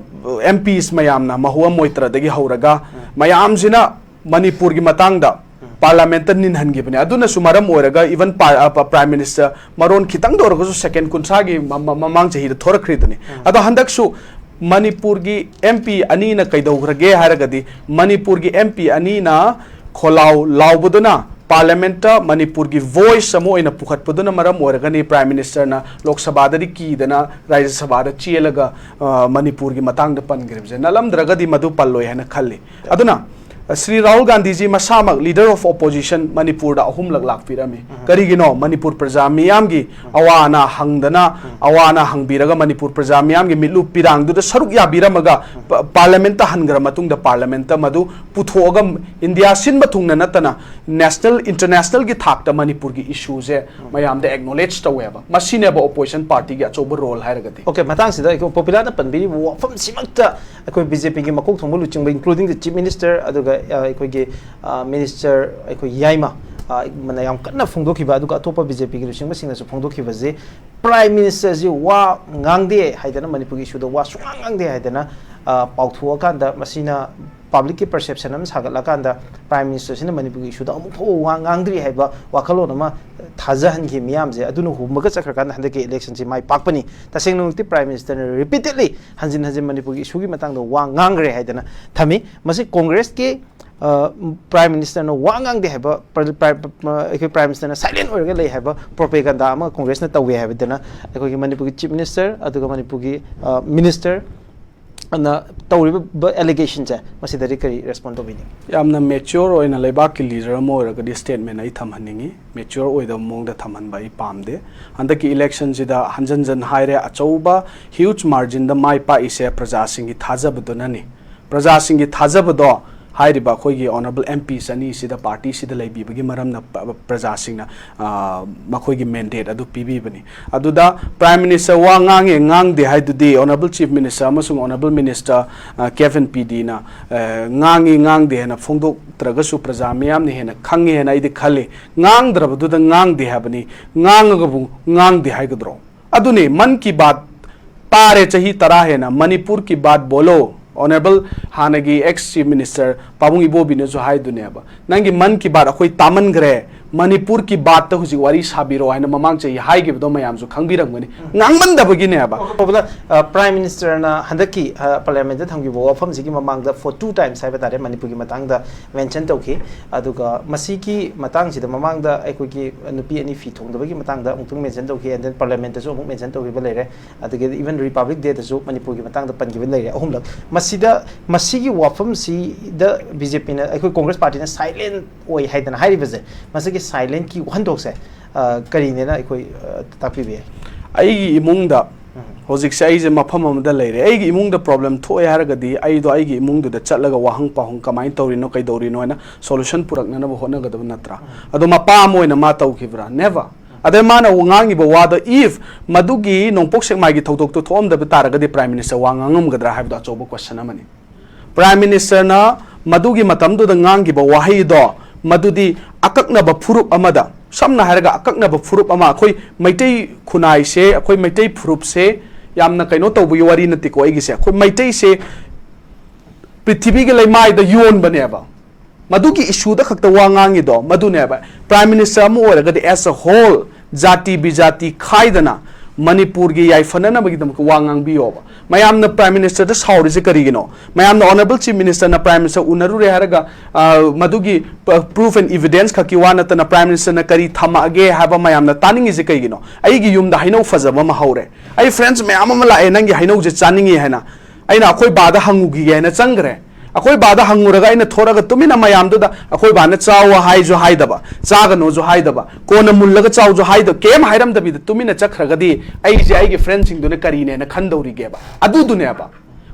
ꯑꯦꯝ ꯄꯤꯁ ꯃꯌꯥꯝꯅ, ꯃꯍꯨꯋꯥ ꯃꯣꯏꯇ꯭ꯔꯗꯒꯤ ꯍꯧꯔꯒ ꯎꯝ꯫ ꯃꯌꯥꯝꯁꯤꯅ ꯃꯅꯤꯄꯨꯔꯒꯤ ꯃꯇꯥꯡꯗ ꯎꯝ꯫ ꯄꯥꯔꯂꯥꯃꯦꯟꯠꯇ ꯅꯤꯟꯍꯟꯈꯤꯕꯅꯤ꯫ ꯑꯗꯨꯅꯁꯨ ꯃꯔꯝ ꯑꯣꯏꯔꯒ even ꯄꯥ-, ꯑ, ꯄ-, ꯄ꯭ꯔꯥꯏꯝ ꯃꯤꯅꯤꯁꯇꯔ ꯃꯔꯣꯟ ꯈꯤꯇꯪꯗ ꯑꯣꯏꯔꯒꯁꯨ ꯁꯦꯀꯦꯟ ꯀꯨꯟꯊ꯭ꯔꯥꯒꯤ ꯃ-, ꯃ-, ꯃꯃꯥꯡ ꯆꯍꯤꯗ ꯊꯣꯔꯛꯈ꯭ꯔꯤꯗꯨꯅꯤ꯫ ꯎꯝ꯫ ꯑꯗꯣ ꯍꯟꯗꯛꯁꯨ ꯃꯅꯤꯄꯨꯔꯒꯤ ꯑꯦꯝ ꯄꯤ ꯑꯅꯤꯅ ꯀꯩꯗꯧꯈ꯭ꯔꯒꯦ ꯍꯥꯏꯔꯒꯗꯤ, ꯃꯅꯤꯄꯨꯔꯒꯤ ꯑꯦꯝ ꯄꯤ ꯑꯅꯤꯅ ꯈꯣꯜꯂꯥꯎ ꯂꯥꯎꯕꯗꯨꯅ ꯄꯥꯔꯂꯥꯃꯦꯟꯠꯇ ꯃꯅꯤꯄꯨꯔꯒꯤ ꯚꯣꯏꯁ ꯑꯃ ꯑꯣꯏꯅ ꯄꯨꯈꯠꯄꯗꯨꯅ ꯃꯔꯝ ꯑꯣꯏꯔꯒꯅꯤ ꯄ꯭ꯔꯥꯏꯝ ꯃꯤꯅꯤꯁꯇꯔꯅ ꯂꯣꯛ ꯁꯚꯥꯗꯗꯤ ꯀꯤꯗꯅ ꯔꯥꯖ꯭ꯌ ꯁꯚꯥꯗ ꯆꯦꯜꯂꯒ, ꯑ, ꯃꯅꯤꯄꯨꯔꯒꯤ ꯃꯇꯥꯡꯗ ꯄꯟꯈ꯭ꯔꯤꯕꯁꯦ꯫ ꯅꯠꯂꯝꯗ꯭ꯔꯒꯗꯤ ꯃꯗꯨ ꯄꯜꯂꯣꯏ ꯍꯥꯏꯅ ꯈꯜꯂꯤ꯫ ꯑꯗꯨꯅ ꯁ꯭ꯔꯤ ꯔꯥꯍꯨꯜ ꯒꯥꯟꯙꯤꯖꯤ ꯃꯁꯥꯃꯛ leader of opposition ꯃꯅꯤꯄꯨꯔꯗ ꯑꯍꯨꯝꯂꯛ ꯂꯥꯛꯄꯤꯔꯝꯃꯤ꯫ ꯀꯔꯤꯒꯤꯅꯣ? ꯃꯅꯤꯄꯨꯔ ꯄ꯭ꯔꯖꯥ ꯃꯤꯌꯥꯝꯒꯤ ꯑꯋꯥ ꯑꯅꯥ ꯍꯪꯗꯅ, ꯑꯋꯥ ꯑꯅꯥ ꯍꯪꯕꯤꯔꯒ, ꯃꯅꯤꯄꯨꯔ ꯄ꯭ꯔꯖꯥ ꯃꯤꯌꯥꯝꯒꯤ ꯃꯤꯠꯂꯨ ꯄꯤꯔꯥꯡꯗꯨꯗ ꯁꯔꯨꯛ ꯌꯥꯕꯤꯔꯝꯃꯒ, ꯄ-, ꯄꯥꯔꯂꯤꯌꯥꯃꯦꯟꯠꯇ ꯍꯟꯈ꯭ꯔ ꯃꯇꯨꯡꯗ ꯄꯥꯔꯂꯤꯌꯥꯃꯦꯟꯠꯇ ꯃꯗꯨ ꯄꯨꯊꯣꯛꯑꯒ ꯏꯟꯗꯤꯌꯥ ꯁꯤꯟꯕ ꯊꯨꯡꯅ ꯅꯠꯇꯅ national, internationalꯒꯤ ꯊꯥꯛꯇ ꯃꯅꯤꯄꯨꯔꯒꯤ issueꯁꯦ ꯃꯌꯥꯝꯗ acknowledge ꯇꯧꯋꯦꯕ꯫ ꯃꯁꯤꯅꯦꯕ opposition partyꯒꯤ ꯑꯆꯧꯕ role ꯍꯥꯏꯔꯒꯗꯤ꯫ OK, ꯃꯇꯥꯡꯁꯤꯗ ꯑꯩꯈꯣꯏ ꯄꯣꯄꯤꯂꯥꯅ ꯄꯟꯕꯤꯔꯤꯕ ꯋꯥꯐꯝꯁꯤꯃꯛꯇ ꯑꯩꯈꯣꯏ BJPꯒꯤ ꯃꯀꯣꯛ ꯊꯣꯡꯕ ꯂꯨꯆꯤꯡꯕ, including the Chief Minister, ꯑꯗꯨꯒ ꯑ, ꯑꯩꯈꯣꯏꯒꯤ ꯑ, minister ꯑꯩꯈꯣꯏ ꯌꯥꯏꯃ, ꯑ, ꯃꯅ ꯌꯥꯝ ꯀꯟꯅ ꯐꯣꯡꯗꯣꯛꯈꯤꯕ, ꯑꯗꯨꯒ ꯑꯇꯣꯞꯄ BJPꯒꯤ ꯂꯨꯆꯤꯡꯕꯁꯤꯡꯅꯁꯨ ꯐꯣꯡꯗꯣꯛꯈꯤꯕꯁꯦ, Prime Ministerꯁꯤ ꯋꯥ ꯉꯥꯡꯗꯦ ꯍꯥꯏꯗꯅ, ꯃꯅꯤꯄꯨꯔꯒꯤ issueꯗ ꯋꯥ ꯁꯨꯡꯉꯥꯡ ꯉꯥꯡꯗꯦ ꯍꯥꯏꯗꯅ ꯑ, ꯄꯥꯎꯊꯣꯛꯑꯀꯥꯟꯗ, ꯃꯁꯤꯅ publicꯀꯤ perception ꯑꯃ ꯁꯥꯒꯠꯂꯀꯥꯟꯗ Prime Ministerꯁꯤꯅ ꯃꯅꯤꯄꯨꯔꯒꯤ issueꯗ ꯑꯃꯨꯛ ꯐꯥꯎꯕ ꯋꯥ ꯉꯥꯡꯗ꯭ꯔꯤ ꯍꯥꯏꯕ ꯋꯥꯈꯜꯂꯣꯟ ꯑꯃ ꯊꯥꯖꯍꯟꯈꯤ ꯃꯤꯌꯥꯝꯁꯦ꯫ ꯑꯗꯨꯅ ꯍꯨꯝꯃꯒ ꯆꯠꯈ꯭ꯔꯀꯥꯟꯗ ꯍꯟꯗꯛꯀꯤ electionꯁꯤ ꯃꯥꯏ ꯄꯥꯛꯄꯅꯤ꯫ ꯇꯁꯦꯡꯅꯃꯛꯇꯤ Prime Ministerꯅ repeatedly, ꯍꯟꯖꯤꯟ ꯍꯟꯖꯤꯟ, ꯃꯅꯤꯄꯨꯔꯒꯤ issueꯒꯤ ꯃꯇꯥꯡꯗ ꯋꯥ ꯉꯥꯡꯈ꯭ꯔꯦ ꯍꯥꯏꯗꯅ ꯊꯝꯃꯤ꯫ ꯃꯁꯤ Congressꯀꯤ, ꯑ, Prime Ministerꯅ ꯋꯥ ꯉꯥꯡꯗꯦ ꯍꯥꯏꯕ, ꯄ꯭ꯔ-, ꯄ꯭ꯔ-, ꯄ꯭ꯔ-, ꯑꯩꯈꯣꯏ Prime Ministerꯅ silent ꯑꯣꯏꯔꯒ ꯂꯩ ꯍꯥꯏꯕ propaganda ꯑꯃ Congressꯅ ꯇꯧꯋꯦ ꯍꯥꯏꯕꯗꯅ ꯑꯩꯈꯣꯏꯒꯤ ꯃꯅꯤꯄꯨꯔꯒꯤ Chief Minister ꯑꯗꯨꯒ ꯃꯅꯤꯄꯨꯔꯒꯤ, ꯑ, minister ꯅ ꯇꯧꯔꯤꯕ allegationꯁꯦ, ꯃꯁꯤꯗꯗꯤ ꯀꯔꯤ respond ꯇꯧꯕꯤꯅꯤꯡꯉꯤ? ꯌꯥꯝꯅ mature ꯑꯣꯏꯅ ꯂꯩꯕꯥꯛꯀꯤ leader ꯑꯃ ꯑꯣꯏꯔꯒꯗꯤ statement ꯑꯩ ꯊꯝꯍꯟꯅꯤꯡꯉꯤ꯫ Mature ꯑꯣꯏꯗꯕ ꯃꯑꯣꯡꯗ ꯊꯝꯍꯟꯕ ꯑꯩ ꯄꯥꯝꯗꯦ꯫ ꯍꯟꯗꯛꯀꯤ electionꯁꯤꯗ ꯍꯟꯖꯟ ꯍꯟꯖꯟ ꯍꯥꯏꯔꯦ, ꯑꯆꯧꯕ huge marginꯗ ꯃꯥꯏ ꯄꯥꯛꯏꯁꯦ ꯄ꯭ꯔꯖꯥꯁꯤꯡꯒꯤ ꯊꯥꯖꯕꯗꯨꯅꯅꯤ꯫ ꯄ꯭ꯔꯖꯥꯁꯤꯡꯒꯤ ꯊꯥꯖꯕꯗꯣ ꯍꯥꯏꯔꯤꯕ ꯑꯩꯈꯣꯏꯒꯤ honourable MPs ꯑꯅꯤꯁꯤꯗ, partyꯁꯤꯗ ꯂꯩꯕꯤꯕꯒꯤ ꯃꯔꯝꯅ ꯄ-, ꯄ꯭ꯔꯖꯥꯁꯤꯡꯅ, ꯑ, ꯃꯈꯣꯏꯒꯤ mandate ꯑꯗꯨ ꯄꯤꯕꯤꯕꯅꯤ꯫ ꯑꯗꯨꯗ Prime Minister ꯋꯥ ꯉꯥꯡꯉꯦ ꯉꯥꯡꯗꯦ ꯍꯥꯏꯗꯨꯗꯤ honourable Chief Minister ꯑꯃꯁꯨꯡ honourable minister, ꯑ, ꯀꯦꯕꯤꯟ ꯄꯤꯗꯤꯅ, ꯑ, ꯉꯥꯡꯉꯤ ꯉꯥꯡꯗꯦ ꯍꯥꯏꯅ ꯐꯣꯡꯗꯣꯛꯇ꯭ꯔꯒꯁꯨ ꯄ꯭ꯔꯖꯥ ꯃꯤꯌꯥꯝꯅ ꯍꯦꯟꯅ ꯈꯪꯉꯦ ꯍꯥꯏꯅ ꯑꯩꯗꯤ ꯈꯜꯂꯤ꯫ ꯉꯥꯡꯗ꯭ꯔꯕꯗꯨꯗ ꯉꯥꯡꯗꯦ ꯍꯥꯏꯕꯅꯤ, ꯉꯥꯡꯉꯒꯕꯨ ꯉꯥꯡꯗꯦ ꯍꯥꯏꯒꯗ꯭ꯔꯣ? ꯑꯗꯨꯅꯤ, ꯃꯟ ꯀꯤ ꯕꯥꯠ ꯇꯥꯔꯦ ꯆꯍꯤ ꯇꯔꯥ ꯍꯦꯟꯅ, ꯃꯅꯤꯄꯨꯔ ꯀꯤ ꯕꯥꯠ ꯕꯣꯂꯣ꯫ Honourable ꯍꯥꯟꯅꯒꯤ ex Chief Minister ꯄꯥꯕꯨꯡ ꯏꯕꯣꯕꯤꯅꯁꯨ ꯍꯥꯏꯗꯨꯅꯦꯕ, "ꯅꯪꯒꯤ ꯃꯟ ꯀꯤ ꯕꯥꯠ ꯑꯩꯈꯣꯏ ꯇꯥꯃꯟꯈ꯭ꯔꯦ, ꯃꯅꯤꯄꯨꯔ ꯀꯤ ꯕꯥꯠꯇ ꯍꯧꯖꯤꯛ ꯋꯥꯔꯤ ꯁꯥꯕꯤꯔꯣ ꯍꯥꯏꯅ ꯃꯃꯥꯡ ꯆꯍꯤ ꯍꯥꯏꯈꯤꯕꯗꯣ ꯃꯌꯥꯝꯁꯨ ꯈꯪꯕꯤꯔꯝꯒꯅꯤ꯫ ꯉꯥꯡꯃꯟꯗꯕꯒꯤꯅꯦꯕ꯫ ꯑꯣꯀꯦ, ꯄ꯭ꯔꯥꯏꯝ ꯃꯤꯅꯤꯁꯇꯔꯅ ꯍꯟꯗꯛꯀꯤ ꯄꯥꯔꯂꯤꯌꯥꯃꯦꯟꯗ ꯊꯝꯈꯤꯕ ꯋꯥꯐꯝꯁꯤꯒꯤ ꯃꯃꯥꯡꯗ for two times ꯍꯥꯏꯕ ꯇꯥꯔꯦ ꯃꯅꯤꯄꯨꯔꯒꯤ ꯃꯇꯥꯡꯗ ꯃꯦꯟꯁꯟ ꯇꯧꯈꯤ꯫ ꯑꯗꯨꯒ ꯃꯁꯤꯒꯤ ꯃꯇꯥꯡꯁꯤꯗ ꯃꯃꯥꯡꯗ ꯑꯩꯈꯣꯏꯒꯤ ꯅꯨꯄꯤ ꯑꯅꯤ ꯐꯤ ꯊꯣꯡꯗꯕꯒꯤ ꯃꯇꯥꯡꯗ ꯑꯃꯨꯛꯇꯪ ꯃꯦꯟꯁꯟ ꯇꯧꯈꯤ, and then ꯄꯥꯔꯂꯤꯌꯥꯃꯦꯟꯗꯁꯨ ꯑꯃꯨꯛ ꯃꯦꯟꯁꯟ ꯇꯧꯈꯤꯕ ꯂꯩꯔꯦ꯫ ꯑꯗꯒꯤ even Republic Day ꯗꯁꯨ ꯃꯅꯤꯄꯨꯔꯒꯤ ꯃꯇꯥꯡꯗ ꯄꯟꯈꯤꯕ ꯂꯩꯔꯦ, ꯑꯍꯨꯝꯂꯛ꯫ ꯃꯁꯤꯗ, ꯃꯁꯤꯒꯤ ꯋꯥꯐꯝꯁꯤꯗ ꯕꯤ ꯖꯦ ꯄꯤꯅ, ꯑꯩꯈꯣꯏ ꯀꯣꯡꯒ꯭ꯔꯦꯁ ꯄꯥꯔꯇꯤꯅ ꯁꯥꯏꯂꯦꯟ ꯑꯣꯏ ꯍꯥꯏꯗꯅ ꯍꯥꯏꯔꯤꯕꯁꯦ, ꯃꯁꯤꯒꯤ ꯁꯥꯏꯂꯦꯟꯀꯤ ꯋꯥꯍꯟꯊꯣꯛꯁꯦ, ꯑ, ꯀꯔꯤꯅꯦꯅ ꯑꯩꯈꯣꯏ, ꯑ, ꯇꯥꯛꯄꯤꯕ ꯌꯥꯏ? ꯑꯩꯒꯤ ꯏꯃꯨꯡꯗ ꯍꯧꯖꯤꯛꯁꯦ ꯑꯩꯁꯦ ꯃꯐꯝ ꯑꯃꯗ ꯂꯩꯔꯦ꯫ ꯑꯩꯒꯤ ꯏꯃꯨꯡꯗ ꯄ꯭ꯔꯣꯕ꯭ꯂꯦꯝ ꯊꯣꯛꯑꯦ ꯍꯥꯏꯔꯒꯗꯤ ꯑꯩꯗꯣ ꯑꯩꯒꯤ ꯏꯃꯨꯡꯗꯨꯗ ꯆꯠꯂꯒ ꯋꯥꯍꯪ ꯄꯥꯎꯍꯪ ꯀꯃꯥꯏꯅ ꯇꯧꯔꯤꯅꯣ, ꯀꯩꯗꯧꯔꯤꯅꯣ ꯍꯥꯏꯅ ꯁꯣꯂꯨꯁꯟ ꯄꯨꯔꯛꯅꯅꯕ ꯍꯣꯠꯅꯒꯗꯕ ꯅꯠꯇ꯭ꯔꯥ? ꯑꯗꯣ ꯃꯄꯥ ꯑꯃ ꯑꯣꯏꯅ ꯃꯥ ꯇꯧꯈꯤꯕ꯭ꯔꯥ? Never꯫ ꯑꯗꯩ ꯃꯥꯅ ꯉꯥꯡꯉꯤꯕ ꯋꯥꯗꯣ, if ꯃꯗꯨꯒꯤ ꯅꯣꯡꯄꯣꯛ ꯁꯦꯛꯃꯥꯏꯒꯤ ꯊꯧꯗꯣꯛꯇꯣ ꯊꯣꯛꯑꯝꯗꯕ ꯇꯥꯔꯒꯗꯤ ꯄ꯭ꯔꯥꯏꯝ ꯃꯤꯅꯤꯁꯇꯔ ꯋꯥ ꯉꯥꯡꯉꯝꯒꯗ꯭ꯔꯥ ꯍꯥꯏꯕꯗꯣ ꯑꯆꯧꯕ ꯀꯣꯏꯁꯟ ꯑꯃꯅꯤ꯫ ꯄ꯭ꯔꯥꯏꯝ ꯃꯤꯅꯤꯁꯇꯔꯅ ꯃꯗꯨꯒꯤ ꯃꯇꯝꯗꯨꯗ ꯉꯥꯡꯈꯤꯕ ꯋꯥꯍꯩꯗꯣ, ꯃꯗꯨꯗꯤ ꯑꯀꯛꯅꯕ ꯐꯨꯔꯨꯞ ꯑꯃꯗ, ꯁꯝꯅ ꯍꯥꯏꯔꯒ ꯑꯀꯛꯅꯕ ꯐꯨꯔꯨꯞ ꯑꯃ, ꯑꯩꯈꯣꯏ ꯃꯩꯇꯩ ꯈꯨꯟꯅꯥꯏꯁꯦ, ꯑꯩꯈꯣꯏ ꯃꯩꯇꯩ ꯐꯨꯔꯨꯞꯁꯦ, ꯌꯥꯝꯅ ꯀꯩꯅꯣ ꯇꯧꯕꯒꯤ ꯋꯥꯔꯤ ꯅꯠꯇꯦꯀꯣ ꯑꯩꯒꯤꯁꯦ, ꯑꯩꯈꯣꯏ ꯃꯩꯇꯩꯁꯦ ꯄ꯭ꯔꯤꯊꯤꯕꯤꯒꯤ ꯂꯩꯃꯥꯏꯗ ꯌꯣꯟꯕꯅꯦꯕ꯫ ꯃꯗꯨꯒꯤ ꯏꯁꯨꯗ ꯈꯛꯇ ꯋꯥ ꯉꯥꯡꯉꯤꯗꯣ ꯃꯗꯨꯅꯦꯕ꯫ ꯄ꯭ꯔꯥꯏꯝ ꯃꯤꯅꯤꯁꯇꯔ ꯑꯃ ꯑꯣꯏꯔꯒꯗꯤ as a whole, ꯖꯥꯇꯤ ꯕꯤꯖꯥꯇꯤ ꯈꯥꯏꯗꯅ ꯃꯅꯤꯄꯨꯔꯒꯤ ꯌꯥꯏꯐꯅꯅꯕꯒꯤꯗꯃꯛꯇ ꯋꯥ ꯉꯥꯡꯕꯤꯌꯣꯕ꯫ ꯃꯌꯥꯝꯅ ꯄ꯭ꯔꯥꯏꯝ ꯃꯤꯅꯤꯁꯇꯔꯗ ꯁꯥꯎꯔꯤꯁꯦ ꯀꯔꯤꯒꯤꯅꯣ? ꯃꯌꯥꯝꯅ ꯑꯣꯅꯔꯦꯕꯜ ꯆꯤꯐ ꯃꯤꯅꯤꯁꯇꯔꯅ ꯄ꯭ꯔꯥꯏꯝ ꯃꯤꯅꯤꯁꯇꯔ ꯎꯅꯔꯨꯔꯦ ꯍꯥꯏꯔꯒ, ꯑ, ꯃꯗꯨꯒꯤ ꯄ꯭ꯔꯨꯐ ꯑꯦꯟ ꯏꯚꯤꯗꯦꯟꯁ ꯈꯛꯀꯤ ꯋꯥ ꯅꯠꯇꯅ ꯄ꯭ꯔꯥꯏꯝ ꯃꯤꯅꯤꯁꯇꯔꯅ ꯀꯔꯤ ꯊꯝꯃꯛꯑꯒꯦ ꯍꯥꯏꯕ ꯃꯌꯥꯝꯅ ꯇꯥꯅꯤꯡꯉꯤꯁꯦ ꯀꯩꯒꯤꯅꯣ? ꯑꯩꯒꯤ ꯌꯨꯝꯗ ꯍꯩꯅꯧ ꯐꯖꯕ ꯑꯃ ꯍꯧꯔꯦ, ꯑꯩ ꯐ꯭ꯔꯦꯟꯁ ꯃꯌꯥꯝ ꯑꯃ ꯂꯥꯛꯑꯦ ꯅꯪꯒꯤ ꯍꯩꯅꯧꯁꯦ ꯆꯥꯅꯤꯡꯉꯤ ꯍꯥꯏꯅ, ꯑꯩꯅ ꯑꯩꯈꯣꯏ ꯕꯥꯗ ꯍꯪꯉꯨꯈꯤꯒꯦ ꯍꯥꯏꯅ ꯆꯪꯈ꯭ꯔꯦ꯫ ꯑꯩꯈꯣꯏ ꯕꯥꯗ ꯍꯪꯉꯨꯔꯒ ꯑꯩꯅ ꯊꯣꯔꯛꯑꯒ ꯇꯨꯃꯤꯟꯅ ꯃꯌꯥꯝꯗꯨꯗ ꯑꯩꯈꯣꯏ ꯕꯥꯅ ꯆꯥꯎ ꯍꯥꯏꯁꯨ ꯍꯥꯏꯗꯕ, ꯆꯥꯒꯅꯣꯁꯨ ꯍꯥꯏꯗꯕ, ꯀꯣꯟꯅ ꯃꯨꯜꯂꯒ ꯆꯥꯎꯁꯨ ꯍꯥꯏꯗꯕ, ꯀꯩꯝ ꯍꯥꯏꯔꯝꯗꯕꯤꯗ ꯇꯨꯃꯤꯟꯅ ꯆꯠꯈ꯭ꯔꯒꯗꯤ ꯑꯩꯁꯦ ꯑꯩꯒꯤ ꯐ꯭ꯔꯦꯟꯁꯤꯡꯗꯨꯅ ꯀꯔꯤꯅꯦꯅ ꯈꯟꯗꯧꯔꯤꯒꯦꯕ? ꯑꯗꯨꯗꯨꯅꯦꯕ꯫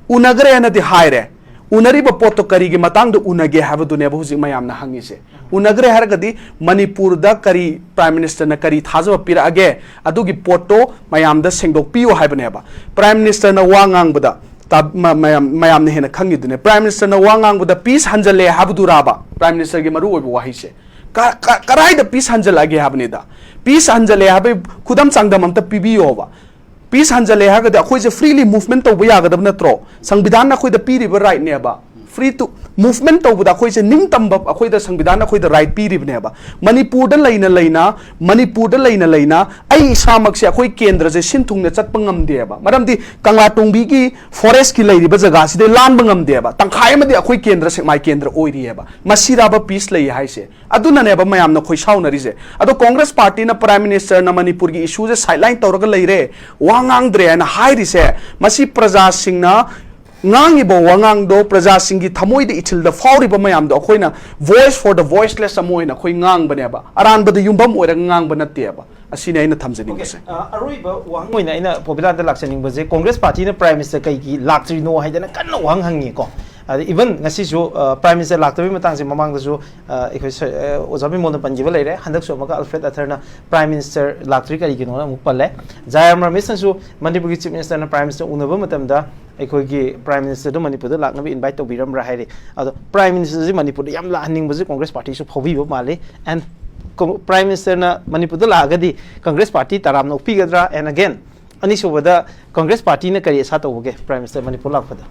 ꯎꯅꯈ꯭ꯔꯦꯅꯗꯤ ꯍꯥꯏꯔꯦ, ꯎꯅꯔꯤꯕ ꯄꯣꯠꯇꯣ ꯀꯔꯤꯒꯤ ꯃꯇꯥꯡꯗ ꯎꯅꯒꯦ ꯍꯥꯏꯕꯗꯨꯅꯦꯕ ꯍꯧꯖꯤꯛ ꯃꯌꯥꯝꯅ ꯍꯪꯉꯤꯁꯦ꯫ ꯎꯅꯈ꯭ꯔꯦ ꯍꯥꯏꯔꯒꯗꯤ ꯃꯅꯤꯄꯨꯔꯗ ꯀꯔꯤ ꯄ꯭ꯔꯥꯏꯝ ꯃꯤꯅꯤꯁꯇꯔꯅ ꯀꯔꯤ ꯊꯥꯖꯕ ꯄꯤꯔꯛꯑꯒꯦ, ꯑꯗꯨꯒꯤ ꯄꯣꯠꯇꯣ ꯃꯌꯥꯝꯗ ꯁꯦꯡꯗꯣꯛꯄꯤꯌꯨ ꯍꯥꯏꯕꯅꯦꯕ꯫ ꯄ꯭ꯔꯥꯏꯝ ꯃꯤꯅꯤꯁꯇꯔꯅ ꯋꯥ ꯉꯥꯡꯕꯗ ꯇꯥ-, ꯃ-, ꯃꯌꯥꯝ, ꯃꯌꯥꯝꯅ ꯍꯦꯟꯅ ꯈꯪꯉꯤꯗꯨꯅꯦ꯫ ꯄ꯭ꯔꯥꯏꯝ ꯃꯤꯅꯤꯁꯇꯔꯅ ꯋꯥ ꯉꯥꯡꯕꯗ ꯄꯤꯁ ꯍꯟꯖꯜꯂꯦ ꯍꯥꯏꯕꯗꯨꯔꯥꯕ ꯄ꯭ꯔꯥꯏꯝ ꯃꯤꯅꯤꯁꯇꯔꯒꯤ ꯃꯔꯨ ꯑꯣꯏꯕ ꯋꯥꯍꯩꯁꯦ? ꯀ-, ꯀ-, ꯀꯔꯥꯏꯗ ꯄꯤꯁ ꯍꯟꯖꯜꯂꯛꯑꯒꯦ ꯍꯥꯏꯕꯅꯤꯗ? ꯄꯤꯁ ꯍꯟꯖꯜꯂꯛꯑꯦ ꯍꯥꯏꯕꯒꯤ ꯈꯨꯗꯝ ꯆꯥꯡꯗꯝ ꯑꯝꯇ ꯄꯤꯕꯤꯌꯣꯕ꯫ ꯄꯤꯁ ꯍꯟꯖꯜꯂꯦ ꯍꯥꯏꯔꯒꯗꯤ ꯑꯩꯈꯣꯏꯁꯦ ꯐ꯭ꯔꯤꯂꯤ ꯃꯨꯚꯃꯦꯟ ꯇꯧꯕ ꯌꯥꯒꯗꯕ ꯅꯠꯇ꯭ꯔꯣ? ꯁꯪꯕꯤꯙꯥꯟꯅ ꯑꯩꯈꯣꯏꯗ ꯄꯤꯔꯤꯕ ꯔꯥꯏꯠꯅꯦꯕ꯫ free to movement ꯇꯧꯕꯗ ꯑꯩꯈꯣꯏꯁꯦ ꯅꯤꯡꯇꯝꯕ, ꯑꯩꯈꯣꯏꯗ ꯁꯪꯕꯤꯙꯥꯟꯅ ꯑꯩꯈꯣꯏꯗ right ꯄꯤꯔꯤꯕꯅꯦꯕ꯫ ꯃꯅꯤꯄꯨꯔꯗ ꯂꯩꯅ ꯂꯩꯅ, ꯃꯅꯤꯄꯨꯔꯗ ꯂꯩꯅ ꯂꯩꯅ ꯑꯩ ꯏꯁꯥꯃꯛꯁꯦ ꯑꯩꯈꯣꯏ ꯀꯦꯟꯗ꯭ꯔꯁꯦ ꯁꯤꯟ ꯊꯨꯡꯅ ꯆꯠꯄ ꯉꯝꯗꯦꯕ꯫ ꯃꯔꯝꯗꯤ ꯀꯪꯂꯥꯇꯣꯡꯕꯤꯒꯤ forestꯀꯤ ꯂꯩꯔꯤꯕ ꯖꯒꯥꯁꯤꯗꯩ ꯂꯥꯟꯕ ꯉꯝꯗꯦꯕ꯫ ꯇꯪꯈꯥꯏ ꯑꯃꯗꯤ ꯑꯩꯈꯣꯏ ꯀꯦꯟꯗ꯭ꯔ, ꯁꯦꯛꯃꯥꯏ ꯀꯦꯟꯗ꯭ꯔ ꯑꯣꯏꯔꯤꯑꯕ꯫ ꯃꯁꯤꯗꯕ peace ꯂꯩ ꯍꯥꯏꯁꯦ꯫ ꯑꯗꯨꯅꯅꯦꯕ ꯃꯌꯥꯝꯅ ꯈꯣꯏ ꯁꯥꯎꯅꯔꯤꯁꯦ꯫ ꯑꯗꯣ Congress partyꯅ, Prime Ministerꯅ ꯃꯅꯤꯄꯨꯔꯒꯤ issueꯁꯦ sideline ꯇꯧꯔꯒ ꯂꯩꯔꯦ, ꯋꯥ ꯉꯥꯡꯗ꯭ꯔꯦ ꯍꯥꯏꯅ ꯍꯥꯏꯔꯤꯁꯦ, ꯃꯁꯤ ꯄ꯭ꯔꯖꯥꯁꯤꯡꯅ ꯉꯥꯡꯉꯤꯕ ꯋꯥꯉꯥꯡꯗꯣ ꯄ꯭ꯔꯖꯥꯁꯤꯡꯒꯤ ꯊꯃꯣꯏꯗ, ꯏꯊꯤꯜꯗ ꯐꯥꯎꯔꯤꯕ ꯃꯌꯥꯝꯗꯣ ꯑꯩꯈꯣꯏꯅ voice for the voiceless ꯑꯃ ꯑꯣꯏꯅ ꯑꯩꯈꯣꯏ ꯉꯥꯡꯕꯅꯦꯕ, ꯑꯔꯥꯟꯕꯗ ꯌꯨꯝꯐꯝ ꯑꯣꯏꯔꯒ ꯉꯥꯡꯕ ꯅꯠꯇꯦꯕ꯫ ꯑꯁꯤꯅꯤ ꯑꯩꯅ ꯊꯝꯖꯅꯤꯡꯕꯁꯦ꯫ ꯑ, ꯑꯔꯣꯏꯕ ꯋꯥꯍꯪ ꯑꯣꯏꯅ ꯑꯩꯅ ꯄꯣꯕꯤꯂꯥꯟꯗ ꯂꯥꯛꯆꯅꯤꯡꯕꯁꯦ, Congress partyꯅ Prime Minister ꯀꯩꯒꯤ ꯂꯥꯛꯇ꯭ꯔꯤꯅꯣ ꯍꯥꯏꯗꯅ ꯀꯟꯅ ꯋꯥꯍꯪ ꯍꯪꯉꯤꯀꯣ꯫ ꯑꯗ even ꯉꯁꯤꯁꯨ, ꯑ, Prime Minister ꯂꯥꯛꯇꯕꯒꯤ ꯃꯇꯥꯡꯁꯦ ꯃꯃꯥꯡꯗꯁꯨ, ꯑ, ꯑꯩꯈꯣꯏ ꯁ-, ꯑ, ꯑꯣꯖꯥ ꯕꯤꯃꯣꯜꯅ ꯄꯟꯈꯤꯕ ꯂꯩꯔꯦ꯫ ꯍꯟꯗꯛꯁꯨ ꯑꯃꯨꯛꯀ Alfred Arthurꯅ Prime Minister ꯂꯥꯛꯇ꯭ꯔꯤ ꯀꯔꯤꯒꯤꯅꯣꯅ ꯑꯃꯨꯛ ꯄꯜꯂꯦ꯫ ꯖꯥꯌꯥꯝ ꯔꯃꯦꯁꯅꯁꯨ ꯃꯅꯤꯄꯨꯔꯒꯤ Chief Ministerꯅ Prime Minister ꯎꯅꯕ ꯃꯇꯝꯗ ꯑꯩꯈꯣꯏꯒꯤ Prime Ministerꯗꯨ ꯃꯅꯤꯄꯨꯔꯗ ꯂꯥꯛꯅꯕ invite ꯇꯧꯕꯤꯔꯝꯕ꯭ꯔꯥ ꯍꯥꯏꯔꯤ꯫ ꯑꯗꯣ Prime Ministerꯁꯤ ꯃꯅꯤꯄꯨꯔꯗ ꯌꯥꯝ ꯂꯥꯛꯍꯟꯅꯤꯡꯕꯁꯤ Congress partyꯁꯨ ꯐꯥꯎꯕꯤꯕ ꯃꯥꯜꯂꯤ꯫ And Con-, Prime Ministerꯅ ꯃꯅꯤꯄꯨꯔꯗ ꯂꯥꯛꯑꯒꯗꯤ Congress party ꯇꯔꯥꯝꯅ ꯑꯣꯛꯄꯤꯒꯗ꯭ꯔꯥ? And again, ꯑꯅꯤꯁꯨꯕꯗ Congress partyꯅ ꯀꯔꯤ ꯑꯁꯥ ꯇꯧꯕꯒꯦ Prime Minister ꯃꯅꯤꯄꯨꯔ ꯂꯥꯛꯄꯗ?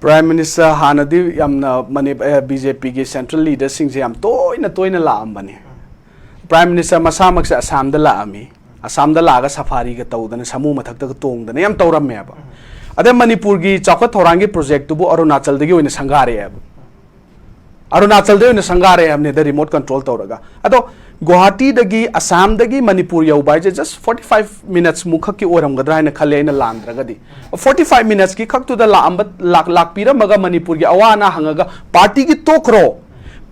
Prime Minister ꯍꯥꯟꯅꯗꯤ ꯌꯥꯝꯅ ꯃꯅꯤ-, ꯑ, BJPꯒꯤ central leaderꯁꯤꯡꯁꯦ ꯌꯥꯝ ꯇꯣꯏꯅ ꯇꯣꯏꯅ ꯂꯥꯛꯑꯝꯕꯅꯤ꯫ Prime Minister ꯃꯁꯥꯃꯛꯁꯦ ꯑꯁꯥꯝꯗ ꯂꯥꯛꯑꯝꯃꯤ꯫ ꯑꯁꯥꯝꯗ ꯂꯥꯛꯑꯒ safariꯒ ꯇꯧꯗꯅ, ꯁꯥꯃꯨ ꯃꯊꯛꯇꯒ ꯇꯣꯡꯗꯅ ꯌꯥꯝ ꯇꯧꯔꯝꯃꯦꯕ꯫ ꯑꯗꯩ ꯃꯅꯤꯄꯨꯔꯒꯤ ꯆꯥꯎꯈꯠ ꯊꯧꯔꯥꯡꯒꯤ projectꯇꯨꯕꯨ ꯑꯔꯨꯅꯥꯆꯜꯗꯒꯤ ꯑꯣꯏꯅ ꯁꯪꯒꯥꯔꯛꯑꯦꯕ꯫ ꯑꯔꯨꯅꯥꯆꯜꯗ ꯑꯣꯏꯅ ꯁꯪꯒꯥꯔꯛꯑꯦ ꯍꯥꯏꯕꯅꯤꯗ, remote control ꯇꯧꯔꯒ꯫ ꯑꯗꯣ ꯒꯨꯋꯥꯍꯥꯇꯤꯗꯒꯤ, ꯑꯁꯥꯝꯗꯒꯤ ꯃꯅꯤꯄꯨꯔ ꯌꯧꯕ ꯍꯥꯏꯁꯦ just forty five minutes ꯃꯨꯛ ꯈꯛꯀꯤ ꯑꯣꯏꯔꯝꯒꯗ꯭ꯔꯥ ꯍꯥꯏꯅ ꯈꯜꯂꯦ, ꯑꯩꯅ ꯂꯥꯟꯗ꯭ꯔꯒꯗꯤ꯫ Forty five minutesꯀꯤ ꯈꯛꯇꯨꯗ ꯂꯥꯛꯑꯝꯕ, ꯂꯥꯛ-, ꯂꯥꯛꯄꯤꯔꯝꯃꯒ ꯃꯅꯤꯄꯨꯔꯒꯤ ꯑꯋꯥ ꯑꯅꯥ ꯍꯪꯉꯒ partyꯒꯤ ꯇꯣꯛꯈ꯭ꯔꯣ꯫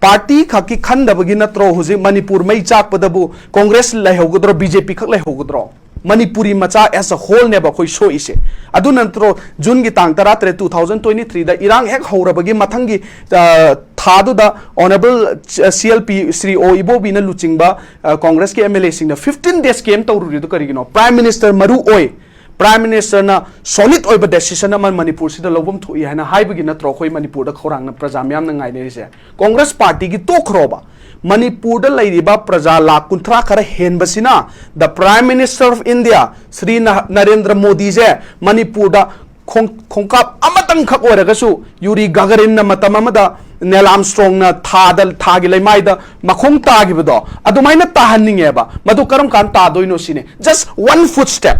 Party ꯈꯛꯀꯤ ꯈꯟꯗꯕꯒꯤ ꯅꯠꯇ꯭ꯔꯣ ꯍꯧꯖꯤꯛ ꯃꯅꯤꯄꯨꯔ ꯃꯩ ꯆꯥꯛꯄꯗꯕꯨ Congress ꯂꯩꯍꯧꯒꯗ꯭ꯔꯣ, BJP ꯈꯛ ꯂꯩꯍꯧꯒꯗ꯭ꯔꯣ? ꯃꯅꯤꯄꯨꯔꯤ ꯃꯆꯥ as a wholeꯅꯦꯕ ꯑꯩꯈꯣꯏ ꯁꯣꯛꯏꯁꯦ꯫ ꯑꯗꯨ ꯅꯠꯇ꯭ꯔꯣ Juneꯒꯤ ꯇꯥꯡ ꯇꯔꯥꯇꯔꯦꯠ, two thousand twenty threeꯗ ꯏꯔꯥꯡ ꯍꯦꯛ ꯍꯧꯔꯕꯒꯤ ꯃꯊꯪꯒꯤ, ꯑ, ꯊꯥꯗꯨꯗ Honourable CLP ꯁ꯭ꯔꯤ ꯑꯣ ꯏꯕꯣꯕꯤꯅ ꯂꯨꯆꯤꯡꯕ, ꯑ, Congressꯀꯤ MLAꯁꯤꯡꯅ fifteen days camp ꯇꯧꯔꯨꯔꯤꯗꯨ ꯀꯔꯤꯒꯤꯅꯣ? Prime Minister ꯃꯔꯨ ꯑꯣꯏ꯫ Prime Ministerꯅ solid ꯑꯣꯏꯕ decision ꯑꯃ ꯃꯅꯤꯄꯨꯔꯁꯤꯗ ꯂꯧꯐꯝ ꯊꯣꯛꯏ ꯍꯥꯏꯅ ꯍꯥꯏꯕꯒꯤ ꯅꯠꯇ꯭ꯔꯣ ꯑꯩꯈꯣꯏ ꯃꯅꯤꯄꯨꯔꯗ ꯈꯧꯔꯥꯡꯅ ꯄ꯭ꯔꯖꯥ ꯃꯌꯥꯝꯅ ꯉꯥꯏꯅꯔꯤꯁꯦ? Congress partyꯒꯤ ꯇꯣꯛꯈ꯭ꯔꯣꯕ꯫ ꯃꯅꯤꯄꯨꯔꯗ ꯂꯩꯔꯤꯕ ꯄ꯭ꯔꯖꯥ ꯂꯥꯈ ꯀꯨꯟꯊ꯭ꯔꯥ ꯈꯔ ꯍꯦꯟꯕꯁꯤꯅ the Prime Minister of India, Shri ꯅ-, ꯅꯔꯦꯟꯗ꯭ꯔ ꯃꯣꯗꯤꯁꯦ ꯃꯅꯤꯄꯨꯔꯗ ꯈꯣꯡ- ꯈꯣꯡꯀꯥꯞ ꯑꯃꯇꯪꯈꯛ ꯑꯣꯏꯔꯒꯁꯨ, ꯌꯨꯔꯤ ꯒꯒꯥꯔꯤꯟꯅ ꯃꯇꯝ ꯑꯃꯗ ꯅꯦꯜ ꯑꯥꯝꯁꯇ꯭ꯔꯣꯡꯅ ꯊꯥꯗ, ꯊꯥꯒꯤ ꯂꯩꯃꯥꯏꯗ ꯃꯈꯣꯡ ꯇꯥꯈꯤꯕꯗꯣ, ꯑꯗꯨꯃꯥꯏꯅ ꯇꯥꯍꯟꯅꯤꯡꯉꯦꯕ꯫ ꯃꯗꯨ ꯀꯔꯝ ꯀꯥꯟꯗ ꯇꯥꯗꯣꯏꯅꯣ ꯁꯤꯅꯤ꯫ Just one footstep,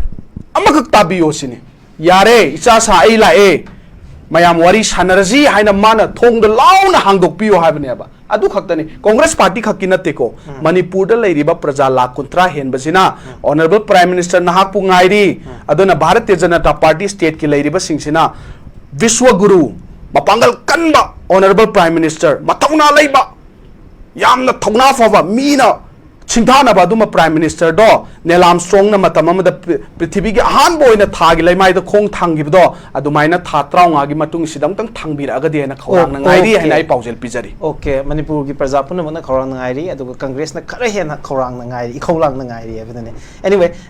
ꯑꯃꯈꯛ ꯇꯥꯕꯤꯌꯣ ꯁꯤꯅꯤ꯫ "ꯌꯥꯔꯦ, ꯏꯆꯥ ꯁꯥ, ꯑꯩ ꯂꯥꯛꯑꯦ, ꯃꯌꯥꯝ ꯋꯥꯔꯤ ꯁꯥꯟꯅꯔꯁꯤ" ꯍꯥꯏꯅ ꯃꯥꯅ ꯊꯣꯡꯗꯣ ꯂꯥꯎꯅ ꯍꯥꯡꯗꯣꯛꯄꯤꯌꯣ ꯍꯥꯏꯕꯅꯦꯕ꯫ ꯑꯗꯨ ꯈꯛꯇꯅꯤ꯫ ꯀꯣꯡꯒ꯭ꯔꯦꯁ ꯄꯥꯔꯇꯤ ꯈꯛꯀꯤ ꯅꯠꯇꯦꯀꯣ, ꯃꯅꯤꯄꯨꯔꯗ ꯂꯩꯔꯤꯕ ꯄ꯭ꯔꯖꯥ ꯂꯥꯈ ꯀꯨꯟꯊ꯭ꯔꯥ ꯍꯦꯟꯕꯁꯤꯅ, "Honourable Prime Minister, ꯅꯍꯥꯛꯄꯨ ꯉꯥꯏꯔꯤ", ꯑꯗꯨꯅ ꯚꯥꯔꯇꯤꯌ ꯖꯅꯇꯥ ꯄꯥꯔꯇꯤ ꯁ꯭ꯇꯦꯠꯀꯤ ꯂꯩꯔꯤꯕꯁꯤꯡꯁꯤꯅ, ꯕꯤꯁ꯭ꯋ ꯒꯨꯔꯨ, ꯃꯄꯥꯡꯒꯜ ꯀꯟꯕ Honourable Prime Minister, ꯃꯊꯧꯅꯥ ꯂꯩꯕ, ꯌꯥꯝꯅ ꯊꯧꯅꯥ ꯐꯕ, ꯃꯤꯅ ꯁꯤꯡꯊꯥꯅꯕ ꯑꯗꯨꯝꯕ Prime Ministerꯗꯣ, ꯅꯦꯜ ꯑꯥꯝꯁꯇ꯭ꯔꯣꯡꯅ ꯃꯇꯝ ꯑꯃꯗ ꯄ꯭ꯔꯤ- ꯄ꯭ꯔꯤꯊꯤꯕꯤꯒꯤ ꯑꯍꯥꯟꯕ ꯑꯣꯏꯅ ꯊꯥꯒꯤ ꯂꯩꯃꯥꯏꯗ ꯈꯣꯡ ꯊꯥꯡꯈꯤꯕꯗꯣ, ꯑꯗꯨꯃꯥꯏꯅ ꯊꯥ ꯇꯔꯥꯃꯉꯥꯒꯤ ꯃꯇꯨꯡꯁꯤꯗ ꯑꯃꯨꯛꯇꯪ ꯊꯥꯡꯕꯤꯔꯛꯑꯒꯗꯤ ꯍꯥꯏꯅ ꯈꯧꯔꯥꯡꯅ ꯑꯣ, ꯉꯥꯏꯔꯤ ꯑꯣꯀꯦ꯫ ꯍꯥꯏꯅ ꯑꯩ ꯄꯥꯎꯖꯦꯜ ꯄꯤꯖꯔꯤ꯫ ꯑꯣꯀꯦ, ꯃꯅꯤꯄꯨꯔꯒꯤ ꯄ꯭ꯔꯖꯥ ꯄꯨꯝꯅꯃꯛꯅ ꯈꯧꯔꯥꯡꯅ ꯉꯥꯏꯔꯤ, ꯑꯗꯨꯒ ꯀꯪꯒ꯭ꯔꯦꯁꯅ ꯈꯔ ꯍꯦꯟꯅ ꯈꯧꯔꯥꯡꯅ ꯉꯥꯏꯔꯤ, ꯏꯈꯧ ꯂꯥꯡꯅ ꯉꯥꯏꯔꯤ ꯍꯥꯏꯕꯗꯨꯅꯤ꯫ Anyway,